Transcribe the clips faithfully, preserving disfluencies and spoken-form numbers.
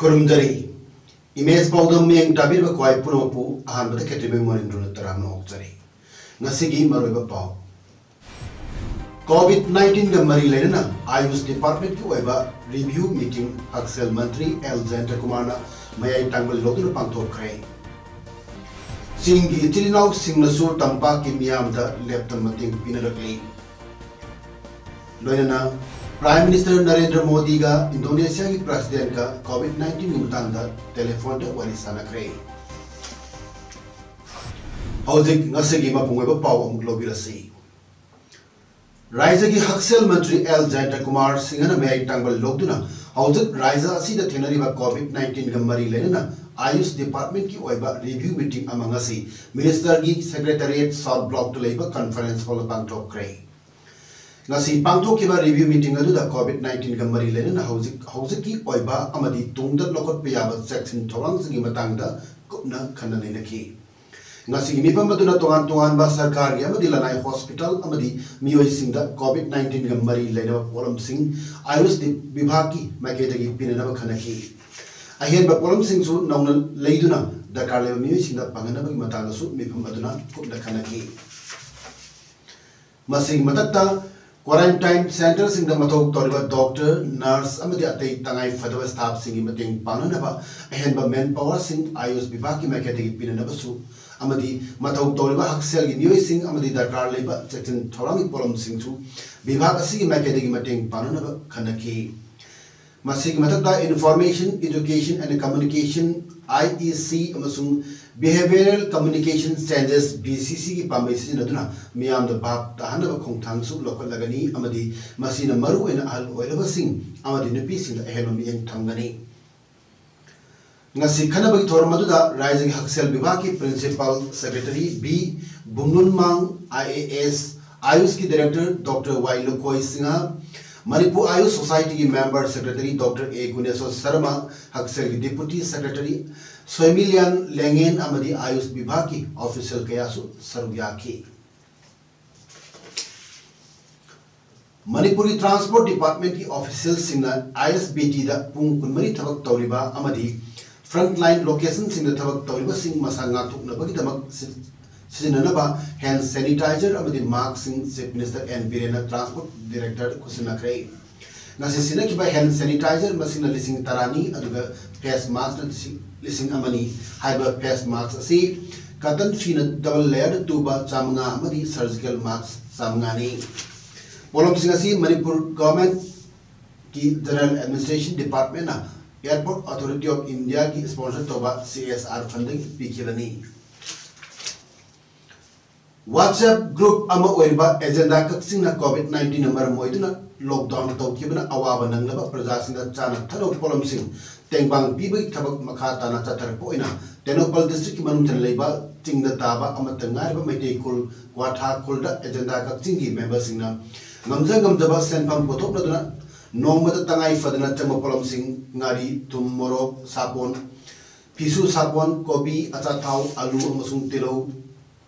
ꯈꯨꯔꯨꯝꯖꯔꯤ꯫ Image ꯄꯥꯎꯗꯝ ꯃꯤꯠꯌꯦꯡ ꯇꯥꯕꯤꯔꯤꯕ ꯈ꯭ꯋꯥꯏ ꯄꯨꯝꯅꯃꯛꯄꯨ ꯑꯍꯥꯟꯕꯗ ꯈꯦꯇ꯭ꯔꯤꯃꯌꯨꯝ ꯃꯣꯅꯤꯟꯗ꯭ꯔꯣꯅ ꯇꯔꯥꯝꯅ ꯑꯣꯛꯆꯔꯤ꯫ ꯉꯁꯤꯒꯤ ꯃꯔꯨꯑꯣꯏꯕ ꯄꯥꯎ꯫ COVID nineteen ꯒ ꯃꯔꯤ ꯂꯩꯅꯅ ꯑꯥꯌꯨꯁ ꯗꯤꯄꯥꯔꯠꯃꯦꯟꯠꯀꯤ ꯑꯣꯏꯕ ꯔꯤꯚ꯭ꯌꯨ ꯃꯤꯇꯤꯡ ꯍꯛꯁꯦꯜ ꯃꯟꯇ꯭ꯔꯤ ꯑꯦꯜ ꯖꯌꯟꯇ ꯀꯨꯃꯥꯔꯅ ꯃꯌꯥꯏ ꯇꯥꯡꯕ ꯂꯧꯗꯨꯅ ꯄꯥꯡꯊꯣꯛꯈ꯭ꯔꯦ꯫ ꯆꯤꯡꯒꯤ ꯏꯆꯤꯜ ꯏꯅꯥꯎꯁꯤꯡꯅꯁꯨ ꯇꯝꯄꯥꯛꯀꯤ ꯃꯤꯌꯥꯝꯗ ꯂꯦꯞꯇꯅ ꯃꯇꯦꯡ ꯄꯤꯅꯔꯛꯂꯤ꯫ ꯂꯣꯏꯅꯅ ꯄ꯭ꯔꯥꯏꯝ ꯃꯤꯅꯤꯁꯇꯔ ꯅꯔꯦꯟꯗ꯭ꯔ ꯃꯣꯗꯤꯒ ꯏꯟꯗꯣꯅꯦꯁꯤꯌꯥꯒꯤ ꯄ꯭ꯔꯦꯁꯤꯗꯦꯟꯠꯀ COVID nineteen ꯒꯤ ꯃꯇꯥꯡꯗ ꯇꯦꯂꯤꯐꯣꯟꯗ ꯋꯥꯔꯤ ꯁꯥꯟꯅꯈ꯭ꯔꯦ꯫ ꯍꯧꯖꯤꯛ ꯉꯁꯤꯒꯤ ꯃꯄꯨꯡ ꯑꯣꯏꯕ ꯄꯥꯎ ꯑꯃꯨꯛ ꯂꯧꯕꯤꯔꯁꯤ꯫ ꯔꯥꯖ꯭ꯌꯒꯤ ꯍꯛꯁꯦꯜ ꯃꯟꯇ꯭ꯔꯤ ꯑꯦꯜ ꯖꯌꯟꯇ ꯀꯨꯃꯥꯔ ꯁꯤꯡꯍꯅ ꯃꯌꯥꯏ ꯇꯥꯡꯕ ꯂꯧꯗꯨꯅ ꯍꯧꯖꯤꯛ ꯔꯥꯖ꯭ꯌ ꯑꯁꯤꯗ ꯊꯦꯡꯅꯔꯤꯕ COVID nineteen ꯒ ꯃꯔꯤ ꯂꯩꯅꯅ ꯑꯥꯌꯨꯁ ꯗꯤꯄꯥꯔꯠꯃꯦꯟꯠꯀꯤ ꯑꯣꯏꯕ ꯔꯤꯚ꯭ꯌꯨ ꯃꯤꯇꯤꯡ ꯑꯃ ꯉꯁꯤ ꯃꯤꯅꯤꯁꯇꯔꯒꯤ ꯁꯦꯀ꯭ꯔꯦꯇꯔꯤꯌꯦꯠ ꯁꯥꯎꯠ ꯕ꯭ꯂꯣꯛꯇ ꯂꯩꯕ ꯀꯟꯐꯔꯦꯟꯁ ꯍꯣꯜꯗ ꯄꯥꯡꯊꯣꯛꯈ꯭ꯔꯦ꯫ ꯉꯁꯤ ꯄꯥꯡꯊꯣꯛꯈꯤꯕ ꯔꯤꯚ꯭ꯌꯨ ꯃꯤꯇꯤꯡ ꯑꯗꯨꯗ COVID nineteen ꯒ ꯃꯔꯤ ꯂꯩꯅꯅ ꯍꯧꯖꯤꯛ ꯍꯧꯖꯤꯛꯀꯤ ꯑꯣꯏꯕ ꯑꯃꯗꯤ ꯇꯨꯡꯗ ꯂꯧꯈꯠꯄ ꯌꯥꯕ ꯆꯦꯛꯁꯤꯟ ꯊꯧꯔꯥꯡꯁꯤꯡꯒꯤ ꯃꯇꯥꯡꯗ ꯀꯨꯞꯅ ꯈꯟꯅ ꯅꯩꯅꯈꯤ꯫ ꯉꯁꯤꯒꯤ ꯃꯤꯐꯝ ꯑꯗꯨꯅ ꯇꯣꯉꯥꯟ ꯇꯣꯉꯥꯟꯕ ꯁꯔꯀꯥꯔꯒꯤ ꯑꯃꯗꯤ ꯂꯅꯥꯏ ꯍꯣꯁꯄꯤꯇꯥꯜ ꯑꯃꯗꯤ ꯃꯤꯑꯣꯏꯁꯤꯡꯗ COVID nineteen ꯒ ꯃꯔꯤ ꯂꯩꯅꯕ ꯄꯣꯠꯂꯝꯁꯤꯡ ꯑꯥꯌꯨꯁ ꯗꯤ-, ꯚꯤꯚꯥꯒꯀꯤ ꯃꯥꯏꯀꯩꯗꯒꯤ ꯄꯤꯅꯅꯕ ꯈꯟꯅꯈꯤ꯫ ꯑꯍꯦꯟꯕ ꯄꯣꯠꯂꯝꯁꯤꯡꯁꯨ ꯅꯧꯅ ꯂꯩꯗꯨꯅ ꯗꯔꯀꯥꯔ ꯂꯩꯕ ꯃꯤꯑꯣꯏꯁꯤꯡꯗ ꯐꯪꯍꯟꯅꯕꯒꯤ ꯃꯇꯥꯡꯗꯁꯨ ꯃꯤꯐꯝ ꯑꯗꯨꯅ ꯀꯨꯞꯅ ꯈꯟꯅꯈꯤ꯫ ꯃꯁꯤꯒꯤ ꯃꯊꯛꯇ, ꯀ꯭ꯋꯥꯔꯦꯟꯇꯥꯏꯟ ꯁꯦꯟꯇꯔꯁꯤꯡꯗ ꯃꯊꯧ ꯇꯧꯔꯤꯕ ꯗꯣꯛꯇꯔ, ꯅꯔꯁ ꯑꯃꯗꯤ ꯑꯇꯩ ꯇꯉꯥꯏ ꯐꯗꯕ ꯁ꯭ꯇꯥꯐꯁꯤꯡꯒꯤ ꯃꯇꯦꯡ ꯄꯥꯡꯅꯅꯕ ꯑꯍꯦꯟꯕ ꯃꯦꯟ ꯄꯥꯋꯔꯁꯤꯡ ꯑꯥꯌꯨꯁ ꯚꯤꯚꯥꯒꯀꯤ ꯃꯥꯏꯀꯩꯗꯒꯤ ꯄꯤꯅꯅꯕꯁꯨ ꯑꯃꯗꯤ ꯃꯊꯧ ꯇꯧꯔꯤꯕ ꯍꯛꯁꯦꯜꯒꯤ ꯃꯤꯑꯣꯏꯁꯤꯡ ꯑꯃꯗꯤ ꯗꯔꯀꯥꯔ ꯂꯩꯕ ꯆꯦꯛꯁꯤꯟ ꯊꯧꯔꯥꯡꯒꯤ ꯄꯣꯠꯂꯝꯁꯤꯡꯁꯨ ꯚꯤꯚꯥꯒ ꯑꯁꯤꯒꯤ ꯃꯥꯏꯀꯩꯗꯒꯤ ꯃꯇꯦꯡ ꯄꯥꯡꯅꯅꯕ ꯈꯟꯅꯈꯤ꯫ ꯃꯁꯤꯒꯤ ꯃꯊꯛꯇ, Information, Education and Communication, IEC, ꯑꯃꯁꯨꯡ Behavioral Communication Changes, B C C ꯒꯤ ꯄꯥꯝꯕꯩ ꯁꯤꯖꯤꯟꯅꯗꯨꯅ ꯃꯤꯌꯥꯝꯗ ꯚꯥꯞ ꯇꯥꯍꯟꯅꯕ ꯈꯣꯡꯊꯥꯡꯁꯨ ꯂꯧꯈꯠꯂꯒꯅꯤ ꯑꯃꯗꯤ ꯃꯁꯤꯅ ꯃꯔꯨꯑꯣꯏꯅ ꯑꯍꯜ ꯑꯣꯏꯔꯕꯁꯤꯡ ꯑꯃꯗꯤ ꯅꯨꯄꯤꯁꯤꯡꯗ ꯑꯍꯦꯟꯕ ꯃꯤꯠꯌꯦꯡ ꯊꯝꯒꯅꯤ꯫ ꯉꯁꯤ ꯈꯟꯅꯕꯒꯤ ꯊꯧꯔꯝ ꯑꯗꯨꯗ ꯔꯥꯖ꯭ꯌꯒꯤ ꯍꯛꯁꯦꯜ ꯕꯤꯚꯥꯒꯀꯤ Principal Secretary B Bunglunmang, I A S, ꯑꯥꯌꯨꯁꯀꯤ Director Doctor Y Lukhoi Singh, Manipur AYUSH ꯁꯣꯁꯥꯏꯇꯤꯒꯤ Member Secretary Doctor A Guneshor Sharma, ꯍꯛꯁꯦꯜꯒꯤ Deputy Secretary ꯁꯣꯏꯃꯤꯂꯤꯌꯥꯟ ꯂꯦꯡꯉꯦꯟ ꯑꯃꯗꯤ ꯑꯥꯌꯨꯁ ꯕꯤꯚꯥꯒꯀꯤ official ꯀꯌꯥꯁꯨ ꯁꯔꯨꯛ ꯌꯥꯈꯤ꯫ ꯃꯅꯤꯄꯨꯔꯒꯤ Transport Department ꯀꯤ official ꯁꯤꯡꯅ I S B T ꯗ ꯄꯨꯡ ꯀꯨꯟꯃꯔꯤ ꯊꯕꯛ ꯇꯧꯔꯤꯕ ꯑꯃꯗꯤ frontline location ꯁꯤꯡꯗ ꯊꯕꯛ ꯇꯧꯔꯤꯕꯁꯤꯡ ꯃꯁꯥ ꯉꯥꯛꯊꯣꯛꯅꯕꯒꯤꯗꯃꯛ ꯁꯤ-, ꯁꯤꯖꯤꯟꯅꯅꯕ hand sanitizer ꯑꯃꯗꯤ mask ꯁꯤꯡ Chief Minister ꯑꯦꯟ ꯕꯤꯔꯦꯟꯅ Transport Director ꯗ ꯈꯨꯠꯁꯤꯟꯅꯈ꯭ꯔꯦ꯫ ꯉꯁꯤ ꯁꯤꯟꯅꯈꯤꯕ hand sanitizer ꯃꯁꯤꯡꯅ ꯂꯤꯁꯤꯡ ꯇꯔꯥꯅꯤ, ꯑꯗꯨꯒ face mask ꯅ ꯂꯤꯁꯤꯡ, ꯂꯤꯁꯤꯡ ꯑꯃꯅꯤ꯫ ꯍꯥꯏꯔꯤꯕ face mask ꯑꯁꯤ cotton ꯐꯤꯅ double layer ꯗ ꯇꯨꯕ ꯆꯥꯃꯉꯥ ꯑꯃꯗꯤ surgical mask ꯆꯥꯃꯉꯥꯅꯤ꯫ ꯄꯣꯠꯂꯝꯁꯤꯡ ꯑꯁꯤ ꯃꯅꯤꯄꯨꯔ Government ꯀꯤ General Administration Department ꯅ Airport Authority of India ꯒꯤ sponsor ꯇꯧꯕ C S R fund ꯗꯒꯤ ꯄꯤꯈꯤꯕꯅꯤ꯫ WhatsApp group ꯑꯃ ꯑꯣꯏꯔꯤꯕ ꯑꯦꯖꯦꯟꯗꯥ ꯀꯛꯆꯤꯡꯅ COVID nineteen ꯅ ꯃꯔꯝ ꯑꯣꯏꯗꯨꯅ lockdown ꯇꯧꯈꯤꯕꯅ ꯑꯋꯥꯕ ꯅꯪꯂꯕ ꯄ꯭ꯔꯖꯥꯁꯤꯡꯗ ꯆꯥꯅ ꯊꯛꯅꯕ ꯄꯣꯠꯂꯝꯁꯤꯡ ꯇꯦꯡꯕꯥꯡ ꯄꯤꯕꯒꯤ ꯊꯕꯛ ꯃꯈꯥ ꯇꯥꯅ ꯆꯠꯊꯔꯛꯄ ꯑꯣꯏꯅ ꯇꯦꯡꯅꯧꯄꯜ district ꯀꯤ ꯃꯅꯨꯡꯗ ꯂꯩꯕ ꯆꯤꯡꯗ ꯇꯥꯕ ꯑꯃꯠꯇ ꯉꯥꯏꯔꯕ ꯃꯩꯇꯩ ꯈꯨꯜ ꯀ꯭ꯋꯥꯊꯥ ꯈꯨꯜꯗ ꯑꯦꯖꯦꯟꯗꯥ ꯀꯛꯆꯤꯡꯒꯤ member ꯁꯤꯡꯅ ꯉꯝꯖ ꯉꯝꯖꯕ ꯁꯦꯟꯐꯝ ꯄꯨꯊꯣꯛꯅꯗꯨꯅ ꯅꯣꯡꯃꯗ ꯇꯉꯥꯏ ꯐꯗꯅ ꯆꯪꯕ ꯄꯣꯠꯂꯝꯁꯤꯡ ꯉꯥꯔꯤ, ꯊꯨꯝ, ꯃꯣꯔꯣꯛ, ꯁꯥꯄꯣꯟ, ꯐꯤꯁꯨ ꯁꯥꯄꯣꯟ, ꯀꯣꯕꯤ, ꯑꯆꯥꯊꯥꯎ, ꯑꯂꯨ ꯑꯃꯁꯨꯡ ꯇꯤꯜꯍꯧ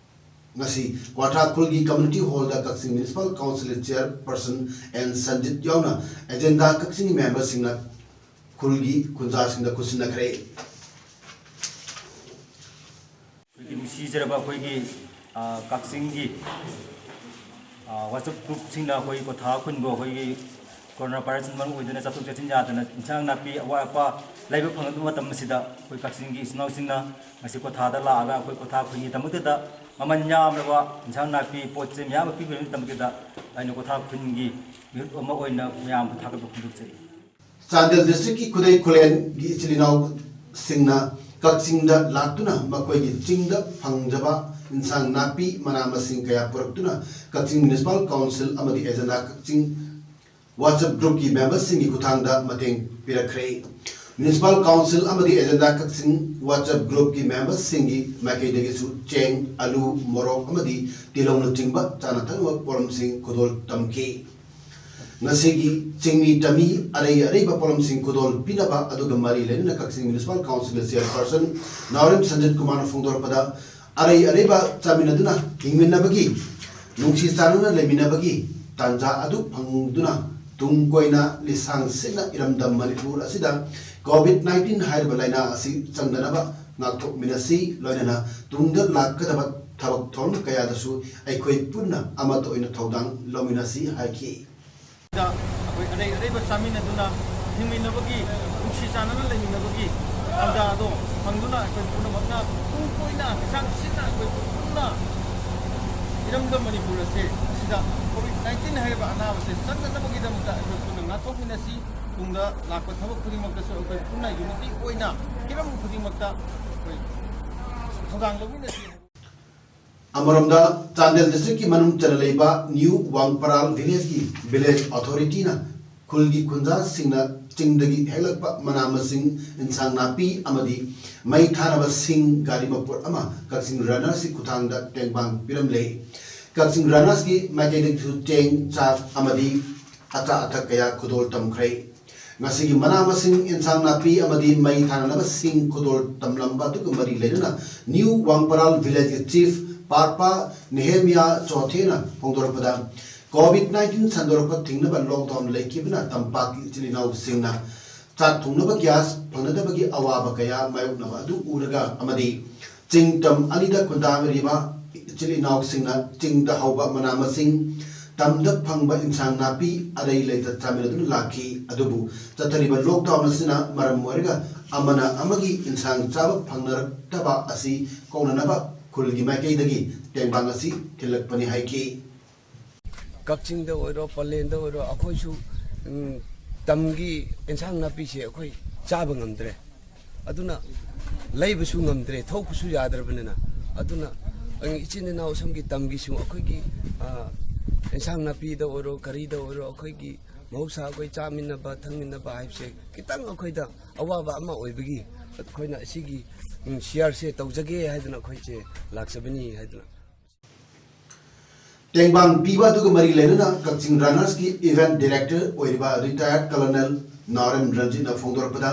ꯉꯁꯤ ꯀ꯭ꯋꯥꯊꯥ ꯈꯨꯜꯒꯤ community hall ꯗ ꯀꯛꯆꯤꯡ Municipal Council Chairperson N Sanjit ꯌꯥꯎꯅ ꯑꯦꯖꯦꯟꯗꯥ ꯀꯛꯆꯤꯡ member ꯁꯤꯡꯅ ꯈꯨꯜꯒꯤ ꯈꯨꯟꯖꯥꯁꯤꯡꯗ ꯈꯨꯠꯁꯤꯟꯅꯈ꯭ꯔꯦ꯫ ꯑꯩꯈꯣꯏꯒꯤ ꯅꯨꯡꯁꯤꯖꯔꯕ ꯑꯩꯈꯣꯏꯒꯤ, ꯑ, ꯀꯛꯆꯤꯡꯒꯤ, ꯑ, WhatsApp group ꯁꯤꯡꯅ ꯑꯩꯈꯣꯏ ꯀ꯭ꯋꯥꯊꯥ ꯈꯨꯟꯕꯨ ꯑꯩꯈꯣꯏꯒꯤ corona virus ꯅ ꯃꯔꯝ ꯑꯣꯏꯗꯨꯅ ꯆꯠꯊꯣꯛ ꯆꯠꯁꯤꯟ ꯌꯥꯗꯅ ꯏꯟꯁꯥꯡ ꯅꯥꯄꯤ ꯑꯋꯥꯠ ꯑꯄꯥ ꯂꯩꯕ ꯐꯪꯗꯕ ꯃꯇꯝ ꯑꯁꯤꯗ ꯑꯩꯈꯣꯏ ꯀꯛꯆꯤꯡꯒꯤ ꯏꯆꯤꯟ ꯏꯅꯥꯎꯁꯤꯡꯅ ꯉꯁꯤ ꯀ꯭ꯋꯥꯊꯥꯗ ꯂꯥꯛꯑꯒ ꯑꯩꯈꯣꯏ ꯀ꯭ꯋꯥꯊꯥ ꯈꯨꯟꯒꯤꯗꯃꯛꯇꯗ ꯃꯃꯜ ꯌꯥꯝꯂꯕ ꯏꯟꯁꯥꯡ ꯅꯥꯄꯤ ꯄꯣꯠ ꯆꯩ ꯃꯌꯥꯝ ꯑꯃ ꯄꯤꯕꯒꯤꯗꯃꯛꯇꯗ ꯑꯩꯅ ꯀ꯭ꯋꯥꯊꯥ ꯈꯨꯟꯒꯤ ꯃꯤꯍꯨꯠ ꯑꯃ ꯑꯣꯏꯅ ꯃꯌꯥꯝꯕꯨ ꯊꯥꯒꯠꯄ ꯐꯣꯡꯗꯣꯛꯆꯔꯤ꯫ ꯆꯥꯟꯗꯦꯜ district ꯀꯤ ꯈꯨꯗꯩ ꯈꯨꯂꯦꯟꯒꯤ ꯏꯆꯤꯜ ꯏꯅꯥꯎꯁꯤꯡꯅ ꯀꯛꯆꯤꯡꯗ ꯂꯥꯛꯇꯨꯅ ꯃꯈꯣꯏꯒꯤ ꯆꯤꯡꯗ ꯐꯪꯖꯕ ꯏꯟꯁꯥꯡ ꯅꯥꯄꯤ, ꯃꯅꯥ ꯃꯁꯤꯡ ꯀꯌꯥ ꯄꯨꯔꯛꯇꯨꯅ ꯀꯛꯆꯤꯡ ꯃ꯭ꯌꯨꯅꯤꯁꯤꯄꯥꯜ ꯀꯥꯎꯟꯁꯤꯜ ꯑꯃꯗꯤ ꯑꯦꯖꯦꯟꯗꯥ ꯀꯛꯆꯤꯡ WhatsApp ꯒ꯭ꯔꯨꯞꯀꯤ ꯃꯦꯝꯕꯔꯁꯤꯡꯒꯤ ꯈꯨꯠꯊꯥꯡꯗ ꯃꯇꯦꯡ ꯄꯤꯔꯛꯈ꯭ꯔꯦ꯫ ꯃ꯭ꯌꯨꯅꯤꯁꯤꯄꯥꯜ ꯀꯥꯎꯟꯁꯤꯜ ꯑꯃꯗꯤ ꯑꯦꯖꯦꯟꯗꯥ ꯀꯛꯆꯤꯡ WhatsApp ꯒ꯭ꯔꯨꯞꯀꯤ ꯃꯦꯝꯕꯔꯁꯤꯡꯒꯤ ꯃꯥꯏꯀꯩꯗꯒꯤꯁꯨ ꯆꯦꯡ, ꯑꯂꯨ, ꯃꯣꯔꯣꯛ ꯑꯃꯗꯤ ꯇꯤꯜꯍꯧꯅꯆꯤꯡꯕ ꯆꯥꯅ ꯊꯛꯅꯕ ꯄꯣꯠꯂꯝꯁꯤꯡ ꯈꯨꯗꯣꯜ ꯇꯝꯈꯤ꯫ ꯉꯁꯤꯒꯤ ꯆꯤꯡꯃꯤ ꯇꯝꯃꯤ ꯑꯔꯩ ꯑꯔꯩꯕ ꯄꯣꯠꯂꯝꯁꯤꯡ ꯈꯨꯗꯣꯜ ꯄꯤꯅꯕ ꯑꯗꯨꯒ ꯃꯔꯤ ꯂꯩꯅꯅ ꯀꯛꯆꯤꯡ ꯃ꯭ꯌꯨꯅꯤꯁꯤꯄꯥꯜ ꯀꯥꯎꯟꯁꯤꯜꯒꯤ ꯆꯤꯌꯔꯄꯔꯁꯟ ꯅꯥꯎꯔꯦꯝ ꯁꯟꯖꯤꯠ ꯀꯨꯃꯥꯔꯅ ꯐꯣꯡꯗꯣꯔꯛꯄꯗ, ꯑꯔꯩ ꯑꯔꯩꯕ ꯆꯥꯃꯤꯟꯅꯗꯨꯅ ꯍꯤꯡꯃꯤꯟꯅꯕꯒꯤ, ꯅꯨꯡꯁꯤ ꯆꯥꯟꯅꯅ ꯂꯩꯃꯤꯟꯅꯕꯒꯤ ꯇꯥꯟꯖꯥ ꯑꯗꯨ ꯐꯪꯗꯨꯅ ꯇꯨꯡ ꯀꯣꯏꯅ ꯂꯤꯁꯥꯡ ꯁꯤꯠꯅ ꯏꯔꯝꯗꯝ ꯃꯅꯤꯄꯨꯔ ꯑꯁꯤꯗ ꯀꯣꯚꯤꯗ ꯅꯥꯏꯟꯇꯤꯟ ꯍꯥꯏꯔꯤꯕ ꯂꯥꯏꯅꯥ ꯑꯁꯤ ꯆꯪꯗꯅꯕ ꯉꯥꯛꯊꯣꯛꯃꯤꯟꯅꯁꯤ, ꯂꯣꯏꯅꯅ ꯇꯨꯡꯗ ꯂꯥꯛꯀꯗꯕ ꯊꯕꯛ ꯊꯧꯔꯝ ꯀꯌꯥꯗꯁꯨ ꯑꯩꯈꯣꯏ ꯄꯨꯟꯅ ꯑꯃꯠꯇ ꯑꯣꯏꯅ ꯊꯧꯗꯥꯡ ꯂꯧꯃꯤꯟꯅꯁꯤ ꯍꯥꯏꯈꯤ꯫ ꯑꯩꯈꯣꯏ ꯑꯔꯩ ꯑꯔꯩꯕ ꯆꯥꯃꯤꯟꯅꯗꯨꯅ ꯍꯤꯡꯃꯤꯟꯅꯕꯒꯤ, ꯅꯨꯡꯁꯤ ꯆꯥꯟꯅꯅ ꯂꯩꯃꯤꯟꯅꯕꯒꯤ ꯇꯥꯟꯖꯥ ꯑꯗꯣ ꯐꯪꯗꯨꯅ ꯑꯩꯈꯣꯏ ꯄꯨꯝꯅꯃꯛꯅ ꯇꯨꯡ ꯀꯣꯏꯅ ꯍꯛꯆꯥꯡ ꯁꯤꯟꯅ ꯑꯩꯈꯣꯏ ꯄꯨꯟꯅ ꯏꯔꯝꯗꯝ ꯃꯅꯤꯄꯨꯔ ꯑꯁꯦ ꯑꯁꯤꯗ ꯀꯣꯚꯤꯗ ꯅꯥꯏꯟꯇꯤꯟ ꯍꯥꯏꯔꯤꯕ ꯑꯅꯥꯕꯁꯦ ꯆꯪꯗꯅꯕꯒꯤꯗꯃꯛꯇ ꯑꯩꯈꯣꯏ ꯄꯨꯟꯅ ꯉꯥꯛꯊꯣꯛꯃꯤꯟꯅꯁꯤ꯫ ꯇꯨꯡꯗ ꯂꯥꯛꯄ ꯊꯕꯛ ꯈꯨꯗꯤꯡꯃꯛꯇꯁꯨ ꯑꯩꯈꯣꯏ ꯄꯨꯟꯅ ꯌꯨꯅꯤꯇꯤ ꯑꯣꯏꯅ ꯍꯤꯔꯝ ꯈꯨꯗꯤꯡꯃꯛꯇ ꯑꯩꯈꯣꯏ ꯊꯧꯗꯥꯡ ꯂꯧꯃꯤꯟꯅꯁꯤ꯫ ꯑꯃꯔꯣꯝꯗ, ꯆꯥꯟꯗꯦꯜ ꯗꯤꯁꯇ꯭ꯔꯤꯛꯀꯤ ꯃꯅꯨꯡ ꯆꯟꯅ ꯂꯩꯕ ꯅ꯭ꯌꯨ ꯋꯥꯡꯄꯔꯥꯜ ꯚꯤꯂꯦꯖꯀꯤ ꯚꯤꯂꯦꯖ ꯑꯣꯊꯣꯔꯤꯇꯤꯅ ꯈꯨꯜꯒꯤ ꯈꯨꯟꯖꯥꯁꯤꯡꯅ ꯆꯤꯡꯗꯒꯤ ꯍꯦꯛꯂꯛꯄ ꯃꯅꯥ ꯃꯁꯤꯡ, ꯏꯟꯁꯥꯡ ꯅꯥꯄꯤ ꯑꯃꯗꯤ ꯃꯩ ꯊꯥꯅꯕ ꯁꯤꯡ ꯒꯥꯔꯤ ꯃꯄꯣꯠ ꯑꯃ ꯀꯛꯆꯤꯡ ꯔꯟꯅꯔꯁꯀꯤ ꯈꯨꯠꯊꯥꯡꯗ ꯇꯦꯡꯕꯥꯡ ꯄꯤꯔꯝꯂꯦ꯫ ꯀꯛꯆꯤꯡ ꯔꯟꯅꯔꯁꯀꯤ ꯃꯥꯏꯀꯩꯗꯒꯤꯁꯨ ꯆꯦꯡ, ꯆꯥꯛ ꯑꯃꯗꯤ ꯑꯆꯥ ꯑꯊꯛ ꯀꯌꯥ ꯈꯨꯗꯣꯜ ꯇꯝꯈ꯭ꯔꯦ꯫ ꯉꯁꯤꯒꯤ ꯃꯅꯥ ꯃꯁꯤꯡ, ꯏꯟꯁꯥꯡ ꯅꯥꯄꯤ ꯑꯃꯗꯤ ꯃꯩ ꯊꯥꯅꯅꯕ ꯁꯤꯡ ꯈꯨꯗꯣꯜ ꯇꯝꯂꯝꯕ ꯑꯗꯨꯒ ꯃꯔꯤ ꯂꯩꯅꯅ ꯅ꯭ꯌꯨ ꯋꯥꯡꯄꯔꯥꯜ ꯚꯤꯂꯦꯖꯀꯤ ꯆꯤꯐ ꯄꯥꯔꯄꯥ ꯅꯦꯍꯦꯃꯤꯌꯥ ꯆꯣꯊꯦꯅ ꯐꯣꯡꯗꯣꯔꯛꯄꯗ, ꯀꯣꯚꯤꯗ ꯅꯥꯏꯟꯇꯤꯟ ꯁꯟꯗꯣꯔꯛꯄ ꯊꯤꯡꯅꯕ ꯂꯣꯛꯗꯥꯎꯟ ꯂꯩꯈꯤꯕꯅ ꯇꯝꯄꯥꯛꯀꯤ ꯏꯆꯤꯜ ꯏꯅꯥꯎꯁꯤꯡꯅ ꯆꯥꯛ ꯊꯣꯡꯅꯕ ꯒ꯭ꯌꯥꯁ ꯐꯪꯅꯗꯕꯒꯤ ꯑꯋꯥꯕ ꯀꯌꯥ ꯃꯥꯌꯣꯛꯅꯕ ꯑꯗꯨ ꯎꯔꯒ ꯑꯃꯗꯤ ꯆꯤꯡ ꯇꯝ ꯑꯅꯤꯗ ꯈꯨꯟꯗꯥꯔꯤꯕ ꯏꯆꯤꯜ ꯏꯅꯥꯎꯁꯤꯡꯅ ꯆꯤꯡꯗ ꯍꯧꯕ ꯃꯅꯥ ꯃꯁꯤꯡ, ꯇꯝꯗ ꯐꯪꯕ ꯏꯟꯁꯥꯡ ꯅꯥꯄꯤ ꯑꯔꯩ ꯂꯩꯇ ꯆꯥꯃꯤꯟꯅꯗꯨꯅ ꯂꯥꯛꯈꯤ꯫ ꯑꯗꯨꯕꯨ ꯆꯠꯊꯔꯤꯕ ꯂꯣꯛꯗꯥꯎꯟ ꯑꯁꯤꯅ ꯃꯔꯝ ꯑꯣꯏꯔꯒ ꯑꯃꯅ ꯑꯃꯒꯤ ꯏꯟꯁꯥꯡ ꯆꯥꯕ ꯐꯪꯅꯔꯛꯇꯕ ꯑꯁꯤ ꯀꯣꯛꯅꯅꯕ ꯈꯨꯜꯒꯤ ꯃꯥꯏꯀꯩꯗꯒꯤ ꯇꯦꯡꯕꯥꯡ ꯑꯁꯤ ꯊꯤꯜꯂꯛꯄꯅꯤ ꯍꯥꯏꯈꯤ꯫ ꯀꯛꯆꯤꯡꯗ ꯑꯣꯏꯔꯣ, ꯄꯂꯦꯟꯗ ꯑꯣꯏꯔꯣ, ꯑꯩꯈꯣꯏꯁꯨ ꯎꯝ, ꯇꯝꯒꯤ ꯏꯟꯁꯥꯡ ꯅꯥꯄꯤꯁꯦ ꯑꯩꯈꯣꯏ ꯆꯥꯕ ꯉꯝꯗ꯭ꯔꯦ꯫ ꯑꯗꯨꯅ ꯂꯩꯕꯁꯨ ꯉꯝꯗ꯭ꯔꯦ, ꯊꯣꯛꯄꯁꯨ ꯌꯥꯗ꯭ꯔꯕꯅꯤꯅ꯫ ꯑꯗꯨꯅ ꯏꯆꯤꯟ ꯏꯅꯥꯎ ꯑꯁꯣꯝꯒꯤ ꯇꯝꯒꯤꯁꯨ ꯑꯩꯈꯣꯏꯒꯤ, ꯑ, ꯏꯟꯁꯥꯡ ꯅꯥꯄꯤꯗ ꯑꯣꯏꯔꯣ, ꯀꯔꯤꯗ ꯑꯣꯏꯔꯣ, ꯑꯩꯈꯣꯏꯒꯤ ꯃꯍꯧꯁꯥ ꯑꯩꯈꯣꯏ ꯆꯥꯃꯤꯟꯅꯕ ꯊꯛꯃꯤꯟꯅꯕ ꯍꯥꯏꯕꯁꯦ ꯈꯤꯇꯪ ꯑꯩꯈꯣꯏꯗ ꯑꯋꯥꯕ ꯑꯃ ꯑꯣꯏꯕꯒꯤ ꯑꯩꯈꯣꯏꯅ ꯑꯁꯤꯒꯤ, ꯎꯝ, ꯁꯤꯌꯥꯔꯁꯦ ꯇꯧꯖꯒꯦ ꯍꯥꯏꯗꯅ ꯑꯩꯈꯣꯏꯁꯦ ꯂꯥꯛꯆꯕꯅꯤ ꯍꯥꯏꯗꯅ꯫ ꯇꯦꯡꯕꯥꯡ ꯄꯤꯕ ꯑꯗꯨꯒ ꯃꯔꯤ ꯂꯩꯅꯅ ꯀꯛꯆꯤꯡ ꯔꯅꯔꯁꯀꯤ ꯏꯚꯦꯟꯠ ꯗꯤꯔꯦꯛꯇꯔ ꯑꯣꯏꯔꯤꯕ ꯔꯤꯇꯥꯌꯔꯗ ꯀꯂꯔꯅꯦꯜ ꯅꯥꯎꯔꯦꯝ ꯔꯟꯖꯤꯠꯅ ꯐꯣꯡꯗꯣꯔꯛꯄꯗ,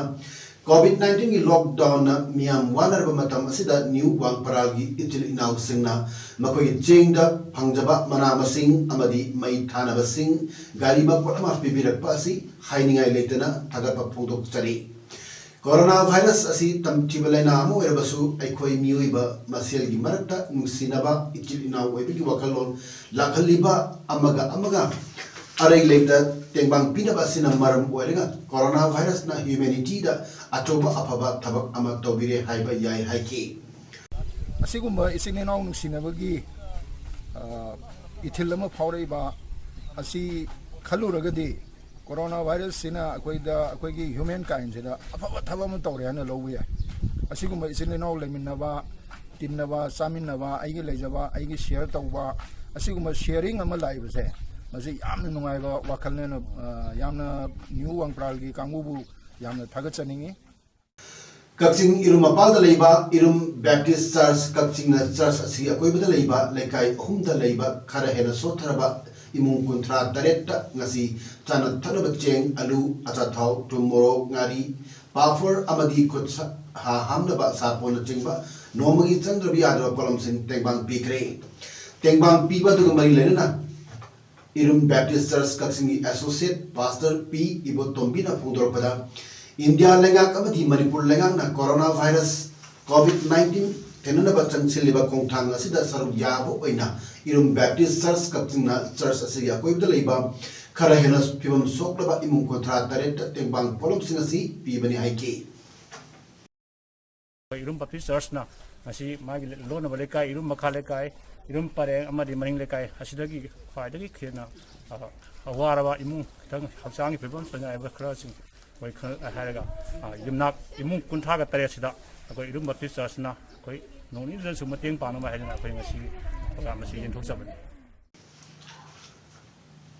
ꯀꯣꯚꯤꯗ ꯅꯥꯏꯟꯇꯤꯟꯒꯤ ꯂꯣꯛꯗꯥꯎꯟꯅ ꯃꯤꯌꯥꯝ ꯋꯥꯅꯔꯕ ꯃꯇꯝ ꯑꯁꯤꯗ ꯅ꯭ꯌꯨ ꯋꯥꯡꯄꯔꯥꯜꯒꯤ ꯏꯆꯤꯜ ꯏꯅꯥꯎꯁꯤꯡꯅ ꯃꯈꯣꯏꯒꯤ ꯆꯦꯡꯗ ꯐꯪꯖꯕ ꯃꯅꯥ ꯃꯁꯤꯡ ꯑꯃꯗꯤ ꯃꯩ ꯊꯥꯅꯕꯁꯤꯡ ꯒꯥꯔꯤ ꯃꯄꯣꯠ ꯑꯃ ꯄꯤꯕꯤꯔꯛꯄ ꯑꯁꯤ ꯍꯥꯏꯅꯤꯡꯉꯥꯏ ꯂꯩꯇꯅ ꯊꯥꯒꯠꯄ ꯐꯣꯡꯗꯣꯛꯆꯔꯤ꯫ ꯀꯣꯔꯣꯅꯥ ꯚꯥꯏꯔꯁ ꯑꯁꯤ ꯇꯝꯊꯤꯕ ꯂꯥꯏꯅꯥ ꯑꯃ ꯑꯣꯏꯔꯕꯁꯨ, ꯑꯩꯈꯣꯏ ꯃꯤꯑꯣꯏꯕ ꯃꯁꯦꯜꯒꯤ ꯃꯔꯛꯇ ꯅꯨꯡꯁꯤꯅꯕ, ꯏꯆꯤꯜ ꯏꯅꯥꯎ ꯑꯣꯏꯕꯒꯤ ꯋꯥꯈꯜꯂꯣꯟ ꯂꯥꯛꯍꯜꯂꯤꯕ, ꯑꯃꯒ ꯑꯃꯒ ꯑꯔꯩ ꯂꯩꯇ ꯇꯦꯡꯕꯥꯡ ꯄꯤꯅꯕ ꯑꯁꯤꯅ ꯃꯔꯝ ꯑꯣꯏꯔꯒ ꯀꯣꯔꯣꯅꯥ ꯚꯥꯏꯔꯁꯅ ꯍ꯭ꯌꯨꯃꯦꯅꯤꯇꯤꯗ ꯑꯆꯧꯕ ꯑꯐꯕ ꯊꯕꯛ ꯑꯃ ꯇꯧꯕꯤꯔꯦ ꯍꯥꯏꯕ ꯌꯥꯏ ꯍꯥꯏꯈꯤ꯫ ꯑꯁꯤꯒꯨꯝꯕ ꯏꯆꯤꯟ ꯏꯅꯥꯎ ꯅꯨꯡꯁꯤꯅꯕꯒꯤ, ꯑ, ꯏꯊꯤꯜ ꯑꯃ ꯐꯥꯎꯔꯛꯏꯕ ꯑꯁꯤ ꯈꯜꯂꯨꯔꯒꯗꯤ, ꯀꯣꯔꯣꯅꯥ ꯚꯥꯏꯔꯁꯁꯤꯅ ꯑꯩꯈꯣꯏꯗ, ꯑꯩꯈꯣꯏꯒꯤ ꯍ꯭ꯌꯨꯃꯦꯟ ꯀꯥꯏꯟꯁꯤꯗ ꯑꯐꯕ ꯊꯕꯛ ꯑꯃ ꯇꯧꯔꯦ ꯍꯥꯏꯅ ꯂꯧꯕ ꯌꯥꯏ꯫ ꯑꯁꯤꯒꯨꯝꯕ ꯏꯆꯤꯜ ꯏꯅꯥꯎ ꯂꯩꯃꯤꯟꯅꯕ, ꯇꯤꯟꯅꯕ, ꯆꯥꯃꯤꯟꯅꯕ, ꯑꯩꯒꯤ ꯂꯩꯖꯕ ꯑꯩꯒꯤ ꯁꯤꯌꯔ ꯇꯧꯕ, ꯑꯁꯤꯒꯨꯝꯕ ꯁꯤꯌꯔꯤꯡ ꯑꯃ ꯂꯥꯛꯏꯕꯁꯦ, ꯃꯁꯤ ꯌꯥꯝꯅ ꯅꯨꯡꯉꯥꯏꯕ ꯋꯥꯈꯜꯅꯦꯅ, ꯑ, ꯌꯥꯝꯅ ꯅ꯭ꯌꯨ ꯋꯥꯡꯄ꯭ꯔꯥꯜꯒꯤ ꯀꯥꯡꯕꯨꯕꯨ ꯌꯥꯝꯅ ꯊꯥꯒꯠꯆꯅꯤꯡꯉꯤ꯫ ꯀꯛꯆꯤꯡ ꯏꯔꯨꯝ ꯃꯄꯥꯜꯗ ꯂꯩꯕ ꯏꯔꯨꯝ ꯕꯦꯞꯇꯤꯁ ꯆꯔꯆ ꯀꯛꯆꯤꯡꯅ ꯆꯔꯆ ꯑꯁꯤꯒꯤ ꯑꯀꯣꯏꯕꯗ ꯂꯩꯕ ꯂꯩꯀꯥꯏ ꯑꯍꯨꯝꯗ ꯂꯩꯕ ꯈꯔ ꯍꯦꯟꯅ ꯁꯣꯠꯊꯔꯕ ꯏꯃꯨꯡ ꯀꯨꯟꯊ꯭ꯔꯥ ꯇꯔꯦꯠꯇ ꯉꯁꯤ ꯆꯥꯅ ꯊꯛꯅꯕ ꯆꯦꯡ, ꯑꯂꯨ, ꯑꯆꯥꯊꯥꯎ, ꯊꯨꯝ, ꯃꯣꯔꯣꯛ, ꯉꯥꯔꯤ, ꯄꯥꯐꯣꯔ ꯑꯃꯗꯤ ꯈꯨꯠ ꯁꯥ-, ꯍꯥ ꯍꯥꯝꯅꯕ ꯁꯥꯄꯣꯟꯅꯆꯤꯡꯕ ꯅꯣꯡꯃꯒꯤ ꯆꯪꯗ꯭ꯔꯕ ꯌꯥꯗ꯭ꯔꯕ ꯄꯣꯠꯂꯝꯁꯤꯡ ꯇꯦꯡꯕꯥꯡ ꯄꯤꯈ꯭ꯔꯦ꯫ ꯇꯦꯡꯕꯥꯡ ꯄꯤꯕ ꯑꯗꯨꯒ ꯃꯔꯤ ꯂꯩꯅꯅ ꯏꯔꯨꯝ ꯕꯦꯞꯇꯤꯁ ꯆꯔꯆ ꯀꯛꯆꯤꯡꯒꯤ ꯑꯦꯁꯣꯁꯤꯌꯦꯠ ꯄꯥꯁꯇꯔ ꯄꯤ ꯏꯕꯣꯇꯣꯝꯕꯤꯅ ꯐꯣꯡꯗꯣꯔꯛꯄꯗ, ꯏꯟꯗꯤꯌꯥ ꯂꯩꯉꯥꯛ ꯑꯃꯗꯤ ꯃꯅꯤꯄꯨꯔ ꯂꯩꯉꯥꯛꯅ ꯀꯣꯔꯣꯅꯥ ꯚꯥꯏꯔꯁ ꯀꯣꯚꯤꯗ ꯅꯥꯏꯟꯇꯤꯟ ꯊꯦꯡꯅꯅꯕ ꯆꯪꯁꯤꯜꯂꯤꯕ ꯈꯣꯡꯊꯥꯡ ꯑꯁꯤꯗ ꯁꯔꯨꯛ ꯌꯥꯕ ꯑꯣꯏꯅ ꯏꯔꯨꯝ ꯕꯦꯞꯇꯤꯁ ꯆꯔꯆ ꯀꯛꯆꯤꯡꯅ ꯆꯔꯆ ꯑꯁꯤꯒꯤ ꯑꯀꯣꯏꯕꯗ ꯂꯩꯕ ꯈꯔ ꯍꯦꯟꯅ ꯐꯤꯕꯝ ꯁꯣꯛꯂꯕ ꯏꯃꯨꯡ ꯀꯨꯟꯊ꯭ꯔꯥ ꯇꯔꯦꯠꯇ ꯇꯦꯡꯕꯥꯡ ꯄꯣꯠꯂꯝꯁꯤꯡ ꯑꯁꯤ ꯄꯤꯕꯅꯤ ꯍꯥꯏꯈꯤ꯫ ꯏꯔꯨꯝ ꯕꯦꯞꯇꯤꯁ ꯆꯔꯆꯅ ꯉꯁꯤ ꯃꯥꯒꯤ ꯂꯣꯟꯅꯕ ꯂꯩꯀꯥꯏ, ꯏꯔꯨꯝ ꯃꯈꯥ ꯂꯩꯀꯥꯏ, ꯏꯔꯨꯝ ꯄꯔꯦꯡ ꯑꯃꯗꯤ ꯃꯅꯤꯡ ꯂꯩꯀꯥꯏ ꯑꯁꯤꯗꯒꯤ ꯈ꯭ꯋꯥꯏꯗꯒꯤ ꯍꯦꯟꯅ, ꯑ, ꯋꯥꯔꯕ ꯏꯃꯨꯡ, ꯈꯤꯇꯪ ꯍꯛꯆꯥꯡꯒꯤ ꯐꯤꯕꯝ ꯁꯣꯏꯅꯥꯏꯕ ꯈꯔꯁꯤꯡ ꯑꯩꯈꯣꯏ ꯈ-, ꯍꯥꯏꯔꯒ, ꯑ, ꯌꯨꯝꯅꯥꯛ ꯏꯃꯨꯡ ꯀꯨꯟꯊ꯭ꯔꯥꯒ ꯇꯔꯦꯠꯁꯤꯗ ꯑꯩꯈꯣꯏ ꯏꯔꯨꯝ ꯕꯞꯇꯤꯁ ꯆꯔꯆꯅ ꯑꯩꯈꯣꯏ ꯅꯣꯡ ꯅꯤꯅꯤꯗꯁꯨ ꯃꯇꯦꯡ ꯄꯥꯡꯅꯕ ꯍꯥꯏꯗꯅ ꯑꯩꯈꯣꯏ ꯉꯁꯤ ꯄ꯭ꯔꯣꯒ꯭ꯔꯥꯝ ꯑꯁꯤ ꯌꯦꯟꯊꯣꯛꯆꯕꯅꯤ꯫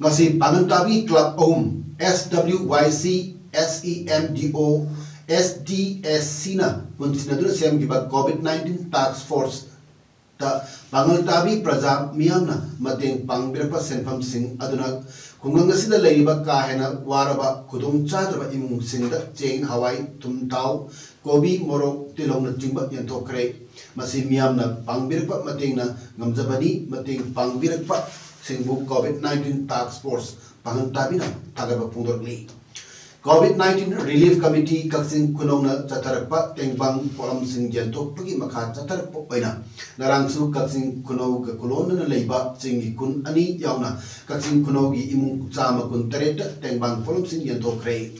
ꯉꯁꯤ ꯄꯥꯡꯒꯟ ꯇꯥꯕꯤ ꯀ꯭ꯂꯕ ꯑꯍꯨꯝ, S W Y C, S E M D O, S D S C ꯅ ꯄꯨꯟꯁꯤꯟꯅꯗꯨꯅ ꯁꯦꯝꯈꯤꯕ COVID nineteen task force ꯇ ꯄꯥꯡꯒꯜ ꯇꯥꯕꯤ ꯄ꯭ꯔꯖꯥ ꯃꯤꯌꯥꯝꯅ ꯃꯇꯦꯡ ꯄꯥꯡꯕꯤꯔꯛꯄ ꯁꯦꯟꯐꯝꯁꯤꯡ ꯑꯗꯨꯅ ꯈꯨꯡꯒꯪ ꯑꯁꯤꯗ ꯂꯩꯔꯤꯕ ꯀꯥ ꯍꯦꯟꯅ ꯋꯥꯔꯕ, ꯈꯨꯗꯣꯡ ꯆꯥꯗ꯭ꯔꯕ ꯏꯃꯨꯡꯁꯤꯡꯗ ꯆꯦꯡ, ꯍꯋꯥꯏ, ꯊꯨꯝ, ꯊꯥꯎ, ꯀꯣꯕꯤ, ꯃꯣꯔꯣꯛ, ꯇꯤꯜꯍꯧꯅꯆꯤꯡꯕ ꯌꯦꯟꯊꯣꯛꯈ꯭ꯔꯦ꯫ ꯃꯁꯤ ꯃꯤꯌꯥꯝꯅ ꯄꯥꯡꯕꯤꯔꯛꯄ ꯃꯇꯦꯡꯅ ꯉꯝꯖꯕꯅꯤ꯫ ꯃꯇꯦꯡ ꯄꯥꯡꯕꯤꯔꯛꯄꯁꯤꯡꯕꯨ COVID nineteen task force ꯄꯥꯡꯒꯜ ꯇꯥꯕꯤꯅ ꯊꯥꯒꯠꯄ ꯐꯣꯡꯗꯣꯔꯛꯂꯤ꯫ COVID nineteen Relief Committee ꯀꯛꯆꯤꯡ ꯈꯨꯅꯧꯅ ꯆꯠꯊꯔꯛꯄ ꯇꯦꯡꯕꯥꯡ ꯄꯣꯠꯂꯝꯁꯤꯡ ꯌꯦꯟꯊꯣꯛꯄꯒꯤ ꯃꯈꯥ ꯆꯠꯊꯔꯛꯄ ꯑꯣꯏꯅ ꯉꯔꯥꯡꯁꯨ ꯀꯛꯆꯤꯡ ꯈꯨꯅꯧꯒ ꯈꯨꯂꯣꯟꯅꯅ ꯂꯩꯕ ꯆꯤꯡꯒꯤ ꯈꯨꯟ ꯑꯅꯤ ꯌꯥꯎꯅ ꯀꯛꯆꯤꯡ ꯈꯨꯅꯧꯒꯤ ꯏꯃꯨꯡ ꯆꯥꯝꯃ ꯀꯨꯟ ꯇꯔꯦꯠꯇ ꯇꯦꯡꯕꯥꯡ ꯄꯣꯠꯂꯝꯁꯤꯡ ꯌꯦꯟꯊꯣꯛꯈ꯭ꯔꯦ꯫